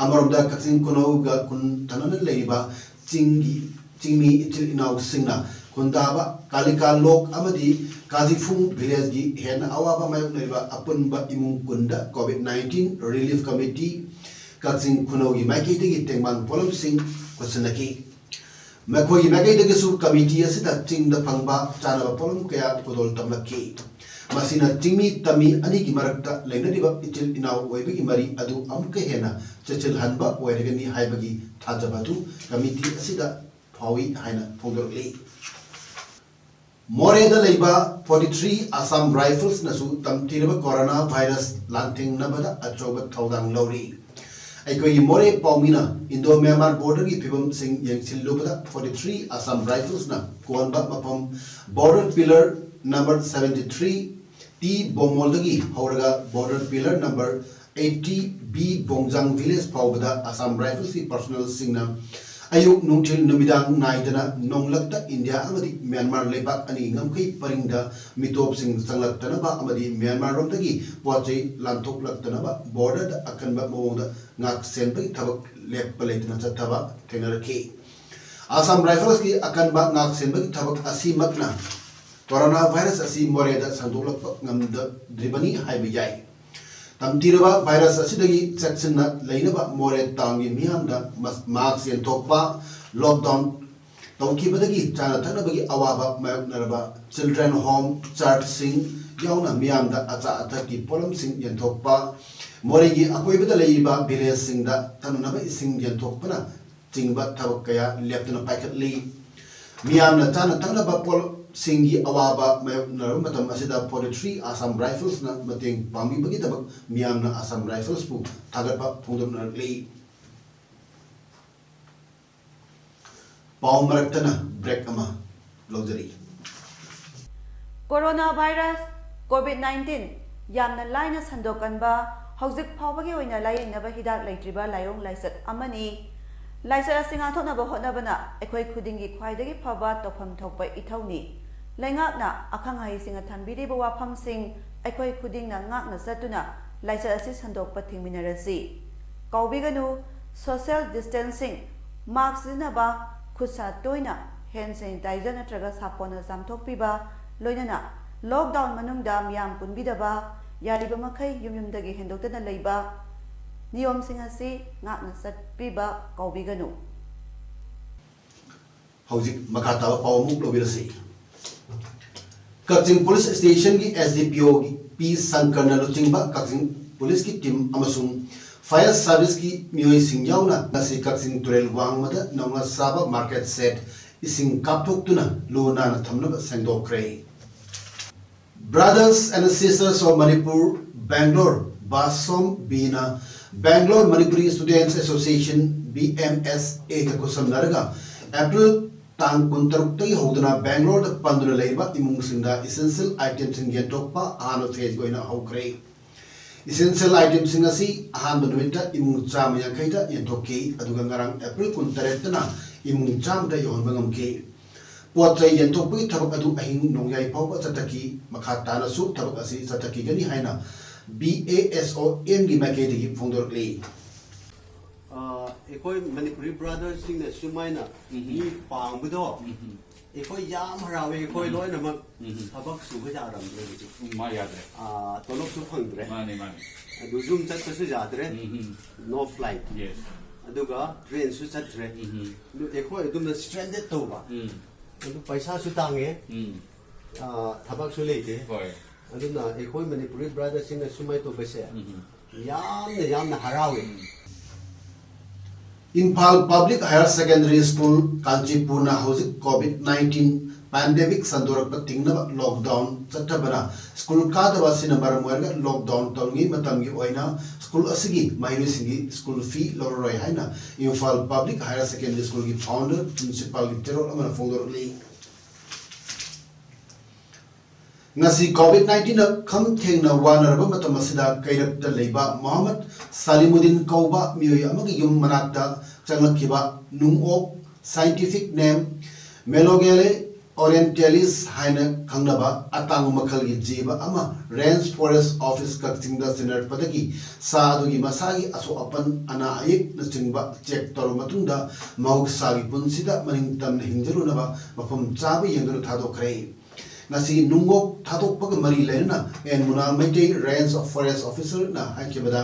ꯑꯃꯔꯣꯝꯗ ꯀꯛꯆꯤꯡ ꯈꯨꯅꯧꯒ ꯈꯨꯟ ꯊꯪꯅꯅ ꯂꯩꯔꯤꯕ ꯆꯤꯡꯒꯤ, ꯆꯤꯡꯃꯤ ꯏꯆꯤꯜ ꯏꯅꯥꯎꯁꯤꯡꯅ ꯈꯨꯟꯗꯥꯕ ꯀꯥꯂꯤꯀꯥ ꯂꯣꯛ ꯑꯃꯗꯤ ꯀꯥꯖꯤꯐꯨꯡ ꯚꯤꯂꯦꯖꯀꯤ ꯍꯦꯟꯅ ꯑꯋꯥꯕ ꯃꯥꯌꯣꯛꯅꯔꯤꯕ ꯑꯄꯨꯟꯕ ꯏꯃꯨꯡ ꯀꯨꯟꯗ COVID nineteen Relief Committee ꯀꯛꯆꯤꯡ ꯈꯨꯅꯧꯒꯤ ꯃꯥꯏꯀꯩꯗꯒꯤ ꯇꯦꯡꯕꯥꯡ ꯄꯣꯠꯂꯝꯁꯤꯡ ꯈꯨꯠꯁꯤꯟꯅꯈꯤ꯫ ꯃꯈꯣꯏꯒꯤ ꯃꯥꯏꯀꯩꯗꯒꯤꯁꯨ ꯀꯃꯤꯇꯤ ꯑꯁꯤꯗ ꯆꯤꯡꯗ ꯐꯪꯕ ꯆꯥꯅꯕ ꯄꯣꯠꯂꯝ ꯀꯌꯥ ꯈꯨꯗꯣꯜ ꯇꯝꯂꯛꯈꯤ꯫ ꯃꯁꯤꯅ ꯆꯤꯡꯃꯤ ꯇꯝꯃꯤ ꯑꯅꯤꯒꯤ ꯃꯔꯛꯇ ꯂꯩꯅꯔꯤꯕ ꯏꯆꯤꯜ ꯏꯅꯥꯎ ꯑꯣꯏꯕꯒꯤ ꯃꯔꯤ ꯑꯗꯨ ꯑꯃꯨꯛꯀ ꯍꯦꯟꯅ ꯆꯦꯠꯁꯤꯜꯍꯟꯕ ꯑꯣꯏꯔꯒꯅꯤ ꯍꯥꯏꯕꯒꯤ ꯊꯥꯖꯕ ꯑꯗꯨ ꯀꯃꯤꯇꯤ ꯑꯁꯤꯗ ꯐꯥꯎꯏ ꯍꯥꯏꯅ ꯐꯣꯡꯗꯣꯔꯛꯂꯤ꯫ ꯃꯣꯔꯦꯗ ꯂꯩꯕ forty three Assam Riflesꯅꯁꯨ ꯇꯝꯊꯤꯔꯕ corona virus ꯂꯥꯟꯊꯦꯡꯅꯕꯗ ꯑꯆꯧꯕ ꯊꯧꯗꯥꯡ ꯂꯧꯔꯤ꯫ ꯑꯩꯈꯣꯏꯒꯤ ꯃꯣꯔꯦ ꯄꯥꯎꯃꯤꯅ Indo Myanmar borderꯒꯤ ꯐꯤꯕꯝꯁꯤꯡ ꯌꯦꯡꯁꯤꯜꯂꯨꯕꯗ forty three Assam Riflesꯅ ꯀꯣꯟꯕ ꯃꯐꯝ border pillar number seventy three T ꯕꯣꯃꯣꯜꯗꯒꯤ ꯍꯧꯔꯒ border pillar number eighty B ꯕꯣꯡꯖꯥꯡ village ꯐꯥꯎꯕꯗ Assam Riflesꯀꯤ personnelꯁꯤꯡꯅ ꯑꯌꯨꯛ, ꯅꯨꯡꯊꯤꯜ, ꯅꯨꯃꯤꯗꯥꯡ ꯅꯥꯏꯗꯅ ꯅꯣꯡꯂꯛꯇ ꯏꯟꯗꯤꯌꯥ ꯑꯃꯗꯤ ꯃ꯭ꯌꯥꯟꯃꯥꯔ ꯂꯩꯕꯥꯛ ꯑꯅꯤꯒꯤ ꯉꯝꯈꯩ ꯄꯔꯤꯡꯗ ꯃꯤꯇꯣꯞꯁꯤꯡ ꯆꯪꯂꯛꯇꯅꯕ ꯑꯃꯗꯤ ꯃ꯭ꯌꯥꯟꯃꯥꯔꯔꯣꯝꯗꯒꯤ ꯄꯣꯠ ꯆꯩ ꯂꯥꯟꯊꯣꯛꯂꯛꯇꯅꯕ borderꯗ ꯑꯀꯟꯕ ꯃꯑꯣꯡꯗ ꯉꯥꯛ ꯁꯦꯟꯕꯒꯤ ꯊꯕꯛ ꯂꯦꯞꯄ ꯂꯩꯇꯅ ꯆꯠꯊꯕ ꯊꯦꯡꯅꯔꯛꯈꯤ꯫ Assam Riflesꯀꯤ ꯑꯀꯟꯕ ꯉꯥꯛ ꯁꯦꯟꯕꯒꯤ ꯊꯕꯛ ꯑꯁꯤꯃꯛꯅ corona virus ꯑꯁꯤ ꯃꯣꯔꯦꯗ ꯁꯟꯗꯣꯛꯂꯛꯄ ꯉꯝꯗ꯭ꯔꯤꯕꯅꯤ ꯍꯥꯏꯕ ꯌꯥꯏ꯫ ꯇꯝꯊꯤꯔꯕ ꯚꯥꯏꯔꯁ ꯑꯁꯤꯗꯒꯤ ꯆꯦꯛꯁꯤꯟꯅ ꯂꯩꯅꯕ ꯃꯣꯔꯦ ꯇꯥꯎꯟꯒꯤ ꯃꯤꯌꯥꯝꯗ ꯃꯁ-, ꯃꯥꯁꯛ ꯌꯦꯟꯊꯣꯛꯄ, ꯂꯣꯛꯗꯥꯎꯟ ꯇꯧꯈꯤꯕꯗꯒꯤ ꯆꯥꯅ ꯊꯛꯅꯕꯒꯤ ꯑꯋꯥꯕ ꯃꯥꯌꯣꯛꯅꯔꯕ ꯆꯤꯜꯗ꯭ꯔꯦꯟ ꯍꯣꯝ, ꯆꯔꯆꯁꯤꯡ ꯌꯥꯎꯅ ꯃꯤꯌꯥꯝꯗ ꯑꯆꯥ ꯑꯊꯛꯀꯤ ꯄꯣꯠꯂꯝꯁꯤꯡ ꯌꯦꯟꯊꯣꯛꯄ, ꯃꯣꯔꯦꯒꯤ ꯑꯀꯣꯏꯕꯗ ꯂꯩꯔꯤꯕ ꯚꯤꯂꯦꯖꯁꯤꯡꯗ ꯊꯛꯅꯅꯕ ꯏꯁꯤꯡ ꯌꯦꯟꯊꯣꯛꯄꯅ ꯆꯤꯡꯕ ꯊꯕꯛ ꯀꯌꯥ ꯂꯦꯞꯇꯅ ꯄꯥꯏꯈꯠꯂꯤ꯫ ꯃꯤꯌꯥꯝꯅ ꯆꯥꯅ ꯊꯛꯅꯕ ꯄꯣꯠꯁꯤꯡꯒꯤ ꯑꯋꯥꯕ ꯃꯥꯌꯣꯛꯅꯔꯕ ꯃꯇꯝ ꯑꯁꯤꯗ forty three Assam Riflesꯅ ꯃꯇꯦꯡ ꯄꯥꯡꯕꯤꯕꯒꯤꯗꯃꯛ ꯃꯤꯌꯥꯝꯅ Assam Riflesꯄꯨ ꯊꯥꯒꯠꯄ ꯐꯣꯡꯗꯣꯛꯅꯔꯛꯂꯤ꯫ ꯄꯥꯎ ꯃꯔꯛꯇꯅ break ꯑꯃ ꯂꯧꯖꯔꯤ꯫ Corona virus, COVID nineteen, ꯌꯥꯝꯅ ꯂꯥꯏꯅ ꯁꯟꯗꯣꯛꯀꯟꯕ, ꯍꯧꯖꯤꯛ ꯐꯥꯎꯕꯒꯤ ꯑꯣꯏꯅ ꯂꯥꯌꯦꯡꯅꯕ ꯍꯤꯗꯥꯛ ꯂꯩꯇ꯭ꯔꯤꯕ ꯂꯥꯏꯑꯣꯡ ꯂꯥꯏꯆꯠ ꯑꯃꯅꯤ꯫ ꯂꯥꯏꯆꯠ ꯑꯁꯤ ꯉꯥꯛꯊꯣꯛꯅꯕ ꯍꯣꯠꯅꯕꯅ ꯑꯩꯈꯣꯏ ꯈꯨꯗꯤꯡꯒꯤ ꯈ꯭ꯋꯥꯏꯗꯒꯤ ꯐꯕ ꯇꯧꯐꯝ ꯊꯣꯛꯄ ꯏꯊꯧꯅꯤ꯫ ꯂꯩꯉꯥꯛꯅ ꯑꯈꯪ ꯑꯍꯩꯁꯤꯡꯅ ꯊꯝꯕꯤꯔꯤꯕ ꯋꯥꯐꯝꯁꯤꯡ ꯑꯩꯈꯣꯏ ꯈꯨꯗꯤꯡꯅ ꯉꯥꯛꯅ ꯆꯠꯇꯨꯅ ꯂꯥꯏꯆꯠ ꯑꯁꯤ ꯁꯟꯗꯣꯛꯄ ꯊꯤꯡꯃꯤꯟꯅꯔꯁꯤ꯫ ꯀꯥꯎꯕꯤꯒꯅꯨ, social distancing, mask ꯁꯤꯖꯤꯟꯅꯕ, ꯈꯨꯠ ꯁꯥ ꯇꯣꯏꯅ hand sanitizer ꯅꯠꯇ꯭ꯔꯒ ꯁꯥꯄꯣꯟꯅ ꯆꯥꯝꯊꯣꯛꯄꯤꯕ, ꯂꯣꯏꯅꯅ lockdown ꯃꯅꯨꯡꯗ ꯃꯤꯌꯥꯝ ꯄꯨꯟꯕꯤꯗꯕ, ꯌꯥꯔꯤꯕ ꯃꯈꯩ ꯌꯨꯝ ꯌꯨꯝꯗꯒꯤ ꯍꯦꯟꯗꯣꯛꯇꯅ ꯂꯩꯕ, ꯅꯤꯌꯣꯝꯁꯤꯡ ꯑꯁꯤ ꯉꯥꯛꯅ ꯆꯠꯄꯤꯕ ꯀꯥꯎꯕꯤꯒꯅꯨ꯫ ꯍꯧꯖꯤꯛ ꯃꯈꯥ ꯇꯥꯕ ꯄꯥꯎ ꯑꯃꯨꯛ ꯂꯧꯕꯤꯔꯁꯤ꯫ ꯀꯛꯆꯤꯡ ꯄꯨꯂꯤꯁ ꯁ꯭ꯇꯦꯁꯟꯒꯤ S D P O P ꯁꯪꯀꯔꯅ ꯂꯨꯆꯤꯡꯕ ꯀꯛꯆꯤꯡ ꯄꯨꯂꯤꯁꯀꯤ ꯇꯤꯝ ꯑꯃꯁꯨꯡ fire serviceꯀꯤ ꯃꯤꯑꯣꯏꯁꯤꯡ ꯌꯥꯎꯅ ꯉꯁꯤ ꯀꯛꯆꯤꯡ ꯇꯨꯔꯦꯜ ꯋꯥꯡꯃꯗ ꯅꯧꯅ ꯁꯥꯕ market shed ꯏꯁꯤꯡ ꯀꯥꯞꯊꯣꯛꯇꯨꯅ ꯂꯨ ꯅꯥꯟꯅ ꯊꯝꯅꯕ ꯁꯦꯡꯗꯣꯛꯈ꯭ꯔꯦ꯫ Brothers and Sisters of Manipur, Bangalore, ꯕꯥꯁꯣꯝ ꯕꯤꯅ Bangalore Manipuri Students Association, B M S A ꯒ ꯈꯨꯠꯁꯝꯅꯔꯒ April ꯇꯥꯡ ꯀꯨꯟꯇꯔꯨꯛꯇꯒꯤ ꯍꯧꯗꯨꯅ Bangaloreꯗ ꯄꯟꯗꯨꯅ ꯂꯩꯔꯤꯕ ꯏꯃꯨꯡꯁꯤꯡꯗ essential itemꯁꯤꯡ ꯌꯦꯟꯊꯣꯛꯄ ꯑꯍꯥꯟꯕ phaseꯀꯤ ꯑꯣꯏꯅ ꯍꯧꯈ꯭ꯔꯦ꯫ Essential itemꯁꯤꯡ ꯑꯁꯤ ꯑꯍꯥꯟꯕ ꯅꯨꯃꯤꯠꯇ ꯏꯃꯨꯡ ꯆꯥꯝꯃ ꯌꯥꯡꯈꯩꯗ ꯌꯦꯟꯊꯣꯛꯈꯤ, ꯑꯗꯨꯒ ꯉꯔꯥꯡ April ꯀꯨꯟꯇꯔꯦꯠꯇꯅ ꯏꯃꯨꯡ ꯆꯥꯝꯃꯗ ꯌꯧꯍꯟꯕ ꯉꯝꯈꯤ꯫ ꯄꯣꯠ ꯆꯩ ꯌꯦꯟꯊꯣꯛꯄꯒꯤ ꯊꯕꯛ ꯑꯗꯨ ꯑꯍꯤꯡ ꯅꯣꯡꯌꯥꯏ ꯐꯥꯎꯕ ꯆꯠꯊꯈꯤ꯫ ꯃꯈꯥ ꯇꯥꯅꯁꯨ ꯊꯕꯛ ꯑꯁꯤ ꯆꯠꯊꯈꯤꯒꯅꯤ ꯍꯥꯏꯅ B A S O Mꯒꯤ ꯃꯥꯏꯀꯩꯗꯒꯤ ꯐꯣꯡꯗꯣꯔꯛꯂꯤ꯫ ꯑ, ꯑꯩꯈꯣꯏ ꯃꯅꯤꯄꯨꯔꯤ ꯕ꯭ꯔꯥꯗꯔꯁꯤꯡꯅ ꯁꯨꯃꯥꯏꯅ ꯎꯝ꯫ ꯃꯤ ꯄꯥꯡꯕꯗꯣ ꯎꯝ꯫ ꯑꯩꯈꯣꯏ ꯌꯥꯝ ꯍꯔꯥꯎꯋꯦ꯫ ꯑꯩꯈꯣꯏ ꯎꯝ꯫ ꯂꯣꯏꯅꯃꯛ ꯎꯝ꯫ ꯊꯕꯛ ꯁꯨꯕ ꯌꯥꯔꯝꯗ꯭ꯔꯦ ꯍꯧꯖꯤꯛ꯫ ꯎꯝ, ꯃꯥ ꯌꯥꯗ꯭ꯔꯦ꯫ ꯑꯥ, ꯇꯣꯂꯣꯞꯁꯨ ꯐꯪꯗ꯭ꯔꯦ꯫ ꯃꯥꯅꯦ, ꯃꯥꯅꯦ꯫ ꯑꯗꯨ ꯌꯨꯝ ꯆꯠꯄꯁꯨ ꯌꯥꯗ꯭ꯔꯦ꯫ ꯎꯝ꯫ ꯅꯣ ꯐ꯭ꯂꯥꯏꯠ꯫ ꯌꯦꯁ꯫ ꯑꯗꯨꯒ ꯇ꯭ꯔꯦꯟꯁꯨ ꯆꯠꯇ꯭ꯔꯦ꯫ ꯎꯝ꯫ ꯑꯗꯨ ꯑꯩꯈꯣꯏ ꯑꯗꯨꯝꯅ ꯁ꯭ꯇ꯭ꯔꯦꯟꯗꯦꯗ ꯇꯧꯕ꯫ ꯎꯝ꯫ ꯑꯗꯨ ꯄꯩꯁꯥꯁꯨ ꯇꯥꯡꯉꯦ꯫ ꯎꯝ꯫ ꯑꯥ, ꯊꯕꯛꯁꯨ ꯂꯩꯇꯦ꯫ ꯍꯣꯏ꯫ ꯑꯗꯨꯅ ꯑꯩꯈꯣꯏ ꯃꯅꯤꯄꯨꯔꯤ ꯕ꯭ꯔꯥꯗꯔꯁꯤꯡꯅ ꯁꯨꯃꯥꯏꯅ ꯇꯧꯕꯁꯦ ꯎꯝ꯫ ꯌꯥꯝꯅ, ꯌꯥꯝꯅ ꯍꯔꯥꯎꯋꯦ꯫ ꯎꯝ꯫ Imphal public higher secondary school ꯀꯥꯟꯆꯤꯄꯨꯔꯅ ꯍꯧꯖꯤꯛ ꯀꯣꯚꯤꯗ ꯅꯥꯏꯟꯇꯤꯟ ꯄꯦꯟꯗꯦꯃꯤꯛ ꯁꯟꯗꯣꯔꯛꯄ ꯊꯤꯡꯅꯕ ꯂꯣꯛꯗꯥꯎꯟ ꯆꯠꯊꯕꯅ ꯁ꯭ꯀꯨꯜ ꯀꯥꯗꯕ ꯑꯁꯤꯅ ꯃꯔꯝ ꯑꯣꯏꯔꯒ ꯂꯣꯛꯗꯥꯎꯟ ꯇꯧꯔꯤꯉꯩ ꯃꯇꯝꯒꯤ ꯑꯣꯏꯅ ꯁ꯭ꯀꯨꯜ ꯑꯁꯤꯒꯤ ꯃꯍꯩꯔꯣꯏꯁꯤꯡꯒꯤ ꯁ꯭ꯀꯨꯜ ꯐꯤ ꯂꯧꯔꯔꯣꯏ ꯍꯥꯏꯅ ꯏꯝꯐꯥꯜ ꯄꯕ꯭ꯂꯤꯛ ꯍꯥꯌꯔ ꯁꯦꯀꯦꯟꯗꯔꯤ ꯁ꯭ꯀꯨꯜꯒꯤ ꯐꯥꯎꯟꯗꯔ ꯄ꯭ꯔꯤꯟꯁꯤꯄꯥꯜꯒꯤ ꯆꯦꯔꯣꯜ ꯑꯃꯅ ꯐꯣꯡꯗꯣꯔꯛꯂꯤ꯫ ꯉꯁꯤ ꯀꯣꯚꯤꯗ ꯅꯥꯏꯟꯇꯤꯟꯅ ꯈꯝ ꯊꯦꯡꯅ ꯋꯥꯅꯔꯕ ꯃꯇꯝ ꯑꯁꯤꯗ ꯀꯩꯔꯛꯇ ꯂꯩꯕ ꯃꯣꯍꯝꯃꯗ ꯁꯥꯂꯤꯃꯨꯗꯤꯟ ꯀꯧꯕ ꯃꯤꯑꯣꯏ ꯑꯃꯒꯤ ꯌꯨꯝ ꯃꯅꯥꯛꯇ ꯆꯪꯂꯛꯈꯤꯕ ꯅꯨꯡꯑꯣꯛ, ꯁꯥꯏꯟꯇꯤꯐꯤꯛ ꯅꯦꯝ ꯃꯦꯂꯣꯒꯦꯂꯦ ꯑꯣꯔꯤꯌꯦꯟꯇꯦꯂꯤꯁ ꯍꯥꯏꯅ ꯈꯪꯅꯕ ꯑꯇꯥꯡꯕ ꯃꯈꯜꯒꯤ ꯖꯤꯕ ꯑꯃ ꯔꯦꯟꯖ ꯐꯣꯔꯦꯁ ꯑꯣꯐꯤꯁ ꯀꯛꯆꯤꯡꯗ ꯆꯦꯟꯅꯔꯛꯄꯗꯒꯤ ꯁꯥ ꯑꯗꯨꯒꯤ ꯃꯁꯥꯒꯤ ꯑꯁꯣꯛ ꯑꯄꯟ, ꯑꯅꯥ ꯑꯌꯦꯛꯅꯆꯤꯡꯕ ꯆꯦꯛ ꯇꯧꯔꯕ ꯃꯇꯨꯡꯗ ꯃꯍꯧꯁꯥꯒꯤ ꯄꯨꯟꯁꯤꯗ ꯃꯅꯤꯡ ꯇꯝꯅ ꯍꯤꯡꯖꯔꯨꯅꯕ ꯃꯐꯝ ꯆꯥꯕ ꯌꯦꯡꯗꯨꯅ ꯊꯥꯗꯣꯛꯈ꯭ꯔꯦ꯫ ꯉꯁꯤ ꯅꯨꯡꯑꯣꯛ ꯊꯥꯗꯣꯛꯄꯒ ꯃꯔꯤ ꯂꯩꯅꯅ ꯑꯦꯟ ꯃꯨꯅꯥꯜ ꯃꯩꯇꯩ ꯔꯦꯟꯖ ꯐꯣꯔꯦꯁ ꯑꯣꯐꯤꯁꯔꯅ ꯍꯥꯏꯈꯤꯕꯗ,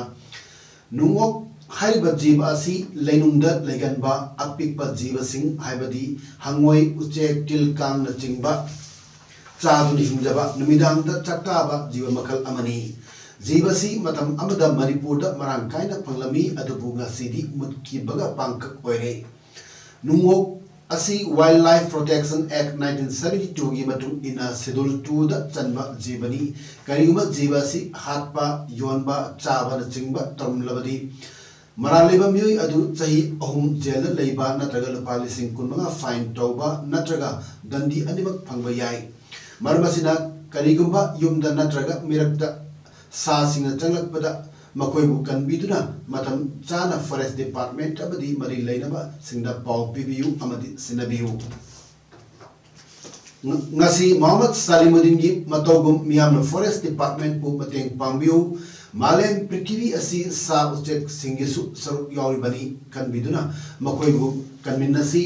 ꯅꯨꯡꯑꯣꯛ ꯍꯥꯏꯔꯤꯕ ꯖꯤꯕ ꯑꯁꯤ ꯂꯩꯅꯨꯡꯗ ꯂꯩꯒꯟꯕ ꯑꯄꯤꯛꯄ ꯖꯤꯕꯁꯤꯡ, ꯍꯥꯏꯕꯗꯤ ꯍꯪꯉꯣꯏ, ꯎꯆꯦꯛ, ꯇꯤꯜ ꯀꯥꯡꯅꯆꯤꯡꯕ ꯆꯥꯗꯨꯅ ꯍꯤꯡꯖꯕ ꯅꯨꯃꯤꯗꯥꯡꯗ ꯆꯥꯛꯇꯥꯕ ꯖꯤꯕ ꯃꯈꯜ ꯑꯃꯅꯤ꯫ ꯖꯤꯕ ꯑꯁꯤ ꯃꯇꯝ ꯑꯃꯗ ꯃꯅꯤꯄꯨꯔꯗ ꯃꯔꯥꯡ ꯀꯥꯏꯅ ꯐꯪꯂꯝꯃꯤ, ꯑꯗꯨꯕꯨ ꯉꯁꯤꯗꯤ ꯃꯨꯠꯈꯤꯕꯒ ꯄꯥꯡꯈꯛ ꯑꯣꯏꯔꯦ꯫ ꯅꯨꯡꯑꯣꯛ ꯑꯁꯤ Wildlife Protection Act nineteen seventy two ꯒꯤ ꯃꯇꯨꯡ ꯏꯟꯅ Schedule two ꯗ ꯆꯟꯕ ꯖꯤꯕꯅꯤ꯫ ꯀꯔꯤꯒꯨꯝꯕ ꯖꯤꯕ ꯑꯁꯤ ꯍꯥꯠꯄ, ꯌꯣꯟꯕ, ꯆꯥꯕꯅꯆꯤꯡꯕ ꯇꯧꯔꯝꯂꯕꯗꯤ, ꯃꯔꯥꯜ ꯂꯩꯕ ꯃꯤꯑꯣꯏ ꯑꯗꯨ ꯆꯍꯤ ꯑꯍꯨꯝ ꯖꯦꯜꯗ ꯂꯩꯕ ꯅꯠꯇ꯭ꯔꯒ ꯂꯨꯄꯥ ꯂꯤꯁꯤꯡ ꯀꯨꯟꯃꯉꯥ ꯐꯥꯏꯟ ꯇꯧꯕ ꯅꯠꯇ꯭ꯔꯒ ꯗꯟꯗꯤ ꯑꯅꯤꯃꯛ ꯐꯪꯕ ꯌꯥꯏ꯫ ꯃꯔꯝ ꯑꯁꯤꯅ, ꯀꯔꯤꯒꯨꯝꯕ ꯌꯨꯝꯗ ꯅꯠꯇ꯭ꯔꯒ ꯃꯤꯔꯛꯇ ꯁꯥꯁꯤꯡꯅ ꯆꯪꯂꯛꯄꯗ ꯃꯈꯣꯏꯕꯨ ꯀꯟꯕꯤꯗꯨꯅ ꯃꯇꯝ ꯆꯥꯅ ꯐꯣꯔꯦꯁ ꯗꯤꯄꯥꯔꯠꯃꯦꯟꯠ ꯑꯃꯗꯤ ꯃꯔꯤ ꯂꯩꯅꯕꯁꯤꯡꯗ ꯄꯥꯎ ꯄꯤꯕꯤꯌꯨ ꯑꯃꯗꯤ ꯁꯤꯟꯅꯕꯤꯌꯨ꯫ ꯉ-, ꯉꯁꯤ ꯃꯣꯍꯝꯃꯗ ꯁꯥꯂꯤꯃꯨꯗꯤꯟꯒꯤ ꯃꯇꯧꯒꯨꯝ ꯃꯤꯌꯥꯝꯅ ꯐꯣꯔꯦꯁ ꯗꯤꯄꯥꯔꯠꯃꯦꯟꯠꯄꯨ ꯃꯇꯦꯡ ꯄꯥꯡꯕꯤꯌꯨ꯫ ꯃꯥꯂꯦꯝ ꯄ꯭ꯔꯤꯊꯤꯕꯤ ꯑꯁꯤ ꯁꯥ ꯎꯆꯦꯛꯁꯤꯡꯒꯤꯁꯨ ꯁꯔꯨꯛ ꯌꯥꯎꯔꯤꯕꯅꯤ꯫ ꯀꯟꯕꯤꯗꯨꯅ ꯃꯈꯣꯏꯕꯨ ꯀꯟꯃꯤꯟꯅꯁꯤ꯫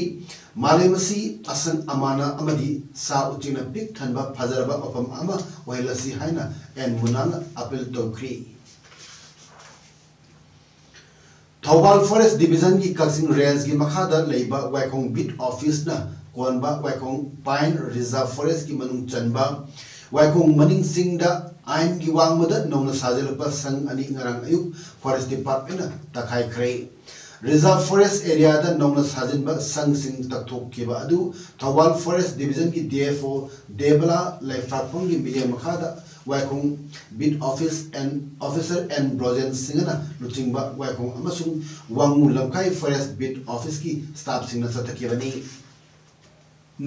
ꯃꯥꯂꯦꯝ ꯑꯁꯤ ꯑꯁꯪ ꯑꯃꯥꯅ ꯑꯃꯗꯤ ꯁꯥ ꯎꯆꯦꯛꯅ ꯄꯤꯛ ꯊꯟꯕ ꯐꯖꯔꯕ ꯃꯐꯝ ꯑꯃ ꯑꯣꯏꯍꯜꯂꯁꯤ ꯍꯥꯏꯅ ꯑꯦꯟ ꯃꯨꯅꯥꯜꯅ ꯑꯥꯄꯤꯜ ꯇꯧꯈ꯭ꯔꯤ꯫ ꯊꯧꯕꯥꯜ ꯐꯣꯔꯦꯁ ꯗꯤꯕꯤꯖꯟꯒꯤ ꯀꯛꯆꯤꯡ ꯔꯦꯟꯖꯀꯤ ꯃꯈꯥꯗ ꯂꯩꯕ ꯋꯥꯏꯈꯣꯡ ꯕꯤꯠ ꯑꯣꯐꯤꯁꯅ ꯀꯣꯟꯕ ꯋꯥꯏꯈꯣꯡ ꯄꯥꯏꯟ ꯔꯤꯖꯥꯔꯚ ꯐꯣꯔꯦꯁꯀꯤ ꯃꯅꯨꯡ ꯆꯟꯕ ꯋꯥꯏꯈꯣꯡ ꯃꯅꯤꯡ ꯆꯤꯡꯗ ꯑꯥꯏꯟꯒꯤ ꯋꯥꯡꯃꯗ ꯅꯧꯅ ꯁꯥꯖꯤꯜꯂꯛꯄ ꯁꯪ ꯑꯅꯤ ꯉꯔꯥꯡ ꯑꯌꯨꯛ ꯐꯣꯔꯦꯁ ꯗꯤꯄꯥꯔꯠꯃꯦꯟꯅ ꯇꯛꯈꯥꯏꯈ꯭ꯔꯦ꯫ ꯔꯤꯖꯥꯔꯚ ꯐꯣꯔꯦꯁ ꯑꯦꯔꯤꯌꯥꯗ ꯅꯧꯅ ꯁꯥꯖꯤꯟꯕ ꯁꯪꯁꯤꯡ ꯇꯛꯊꯣꯛꯈꯤꯕ ꯑꯗꯨ ꯊꯧꯕꯥꯜ ꯐꯣꯔꯦꯁ ꯗꯤꯕꯤꯖꯟꯒꯤ ꯗꯤ ꯑꯦꯐ ꯑꯣ ꯗꯦꯕꯂꯥ ꯂꯩꯐꯥꯛꯐꯝꯒꯤ ꯃꯤꯠꯌꯦꯡ ꯃꯈꯥꯗ ꯋꯥꯏꯈꯣꯡ beat office N officer N Brojen ꯁꯤꯡꯍꯅ ꯂꯨꯆꯤꯡꯕ ꯋꯥꯏꯈꯣꯡ ꯑꯃꯁꯨꯡ ꯋꯥꯡꯉꯨ ꯂꯝꯈꯥꯏ ꯐꯣꯔꯦꯁ ꯕꯤꯠ ꯑꯣꯐꯤꯁꯀꯤ ꯁ꯭ꯇꯥꯐꯁꯤꯡꯅ ꯆꯠꯊꯈꯤꯕꯅꯤ꯫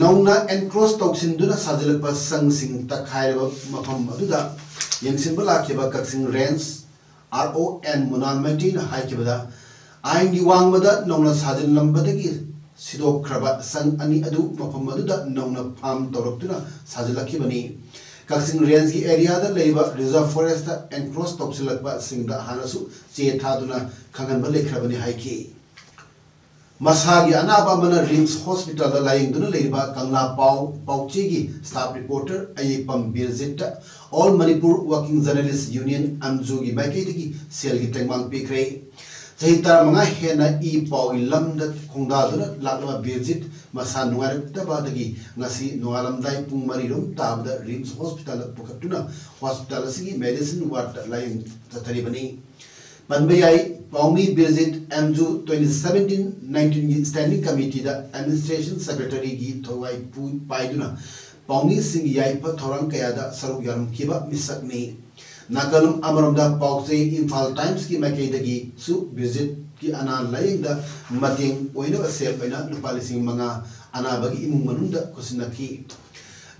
ꯅꯧꯅ ꯑꯦꯟꯀ꯭ꯔꯣꯁ ꯇꯧꯁꯤꯟꯗꯨꯅ ꯁꯥꯖꯤꯜꯂꯛꯄ ꯁꯪꯁꯤꯡ ꯇꯛꯈꯥꯏꯔꯕ ꯃꯐꯝ ꯑꯗꯨꯗ ꯌꯦꯡꯁꯤꯟꯕ ꯂꯥꯛꯈꯤꯕ ꯀꯛꯆꯤꯡ ꯔꯦꯟꯖ ꯑꯥꯔ ꯑꯣ ꯑꯦꯟ ꯃꯨꯅꯥꯜ ꯃꯩꯇꯩꯅ ꯍꯥꯏꯈꯤꯕꯗ, ꯑꯥꯏꯟꯒꯤ ꯋꯥꯡꯃꯗ ꯅꯧꯅ ꯁꯥꯖꯤꯜꯂꯝꯕꯗꯒꯤ ꯁꯤꯗꯣꯛꯈ꯭ꯔꯕ ꯁꯪ ꯑꯅꯤ ꯑꯗꯨ ꯃꯐꯝ ꯑꯗꯨꯗ ꯅꯧꯅ ꯐꯥꯝ ꯇꯧꯔꯛꯇꯨꯅ ꯁꯥꯖꯤꯜꯂꯛꯈꯤꯕꯅꯤ꯫ ꯀꯛꯆꯤꯡ ꯔꯦꯟꯖꯀꯤ ꯑꯦꯔꯤꯌꯥꯗ ꯂꯩꯕ ꯔꯤꯖꯥꯔꯚ ꯐꯣꯔꯦꯁꯇ ꯑꯦꯟꯀ꯭ꯔꯣꯁ ꯇꯧꯁꯤꯜꯂꯛꯄꯁꯤꯡꯗ ꯍꯥꯟꯅꯁꯨ ꯆꯦ ꯊꯥꯗꯨꯅ ꯈꯪꯍꯟꯕ ꯂꯩꯈ꯭ꯔꯕꯅꯤ ꯍꯥꯏꯈꯤ꯫ ꯃꯁꯥꯒꯤ ꯑꯅꯥꯕ ꯑꯃꯅ ꯔꯤꯝꯁ ꯍꯣꯁꯄꯤꯇꯥꯜꯗ ꯂꯥꯌꯦꯡꯗꯨꯅ ꯂꯩꯔꯤꯕ ꯀꯪꯂꯥ ꯄꯥꯎ ꯄꯥꯎꯆꯦꯒꯤ ꯁ꯭ꯇꯥꯐ ꯔꯤꯄꯣꯔꯇꯔ ꯑꯌꯦꯛꯄꯝ ꯕꯤꯔꯖꯤꯠꯇ all Manipur working journalist union, ꯑꯝꯖꯨꯒꯤ ꯃꯥꯏꯀꯩꯗꯒꯤ ꯁꯦꯜꯒꯤ ꯇꯦꯡꯕꯥꯡ ꯄꯤꯈ꯭ꯔꯦ꯫ ꯆꯍꯤ ꯇꯔꯥꯃꯉꯥ ꯍꯦꯟꯅ ꯏ ꯄꯥꯎꯒꯤ ꯂꯝꯗ ꯈꯣꯡꯗꯥꯗꯨꯅ ꯂꯥꯛꯂꯕ ꯕꯤꯔꯖꯤꯠ ꯃꯁꯥ ꯅꯨꯡꯉꯥꯏꯔꯛꯇꯕꯗꯒꯤ ꯉꯁꯤ ꯅꯣꯡꯉꯥꯜꯂꯝꯗꯥꯏ ꯄꯨꯡ ꯃꯔꯤ ꯔꯣꯝ ꯇꯥꯕꯗ ꯔꯤꯝꯁ ꯍꯣꯁꯄꯤꯇꯥꯜꯗ ꯄꯨꯈꯠꯇꯨꯅ ꯍꯣꯁꯄꯤꯇꯥꯜ ꯑꯁꯤꯒꯤ ꯃꯦꯗꯤꯁꯤꯟ ꯋꯥꯔꯗꯇ ꯂꯥꯌꯦꯡ ꯆꯠꯊꯔꯤꯕꯅꯤ꯫ ꯄꯟꯕ ꯌꯥꯏ, ꯄꯥꯎꯃꯤ ꯕꯤꯔꯖꯤꯠ ꯑꯦꯝꯖꯨ ꯇ꯭ꯋꯦꯟꯇꯤ ꯁꯚꯦꯟꯇꯤꯟ ꯅꯥꯏꯟꯇꯤꯟꯒꯤ ꯁ꯭ꯇꯦꯟꯗꯤꯡ ꯀꯃꯤꯇꯤꯗ ꯑꯦꯗꯃꯤꯅꯤꯁꯇ꯭ꯔꯦꯁꯟ ꯁꯦꯀ꯭ꯔꯦꯇꯔꯤꯒꯤ ꯊꯋꯥꯏ ꯄꯨ-, ꯄꯥꯏꯗꯨꯅ ꯄꯥꯎꯃꯤꯁꯤꯡꯒꯤ ꯌꯥꯏꯐ ꯊꯧꯔꯥꯡ ꯀꯌꯥꯗ ꯁꯔꯨꯛ ꯌꯥꯔꯝꯈꯤꯕ ꯃꯤꯁꯛꯅꯤ꯫ ꯅꯥꯀꯜ ꯑꯃꯔꯣꯝꯗ ꯄꯥꯎꯆꯦ ꯏꯝꯐꯥꯜ ꯇꯥꯏꯝꯁꯀꯤ ꯃꯥꯏꯀꯩꯗꯒꯤꯁꯨ ꯕꯤꯔꯖꯤꯠꯀꯤ ꯑꯅꯥ ꯂꯥꯌꯦꯡꯗ ꯃꯇꯦꯡ ꯑꯣꯏꯅꯕ ꯁꯦꯜ ꯑꯣꯏꯅ ꯂꯨꯄꯥ ꯂꯤꯁꯤꯡ ꯃꯉꯥ ꯑꯅꯥꯕꯒꯤ ꯏꯃꯨꯡ ꯃꯅꯨꯡꯗ ꯈꯨꯠꯁꯤꯟꯅꯈꯤ꯫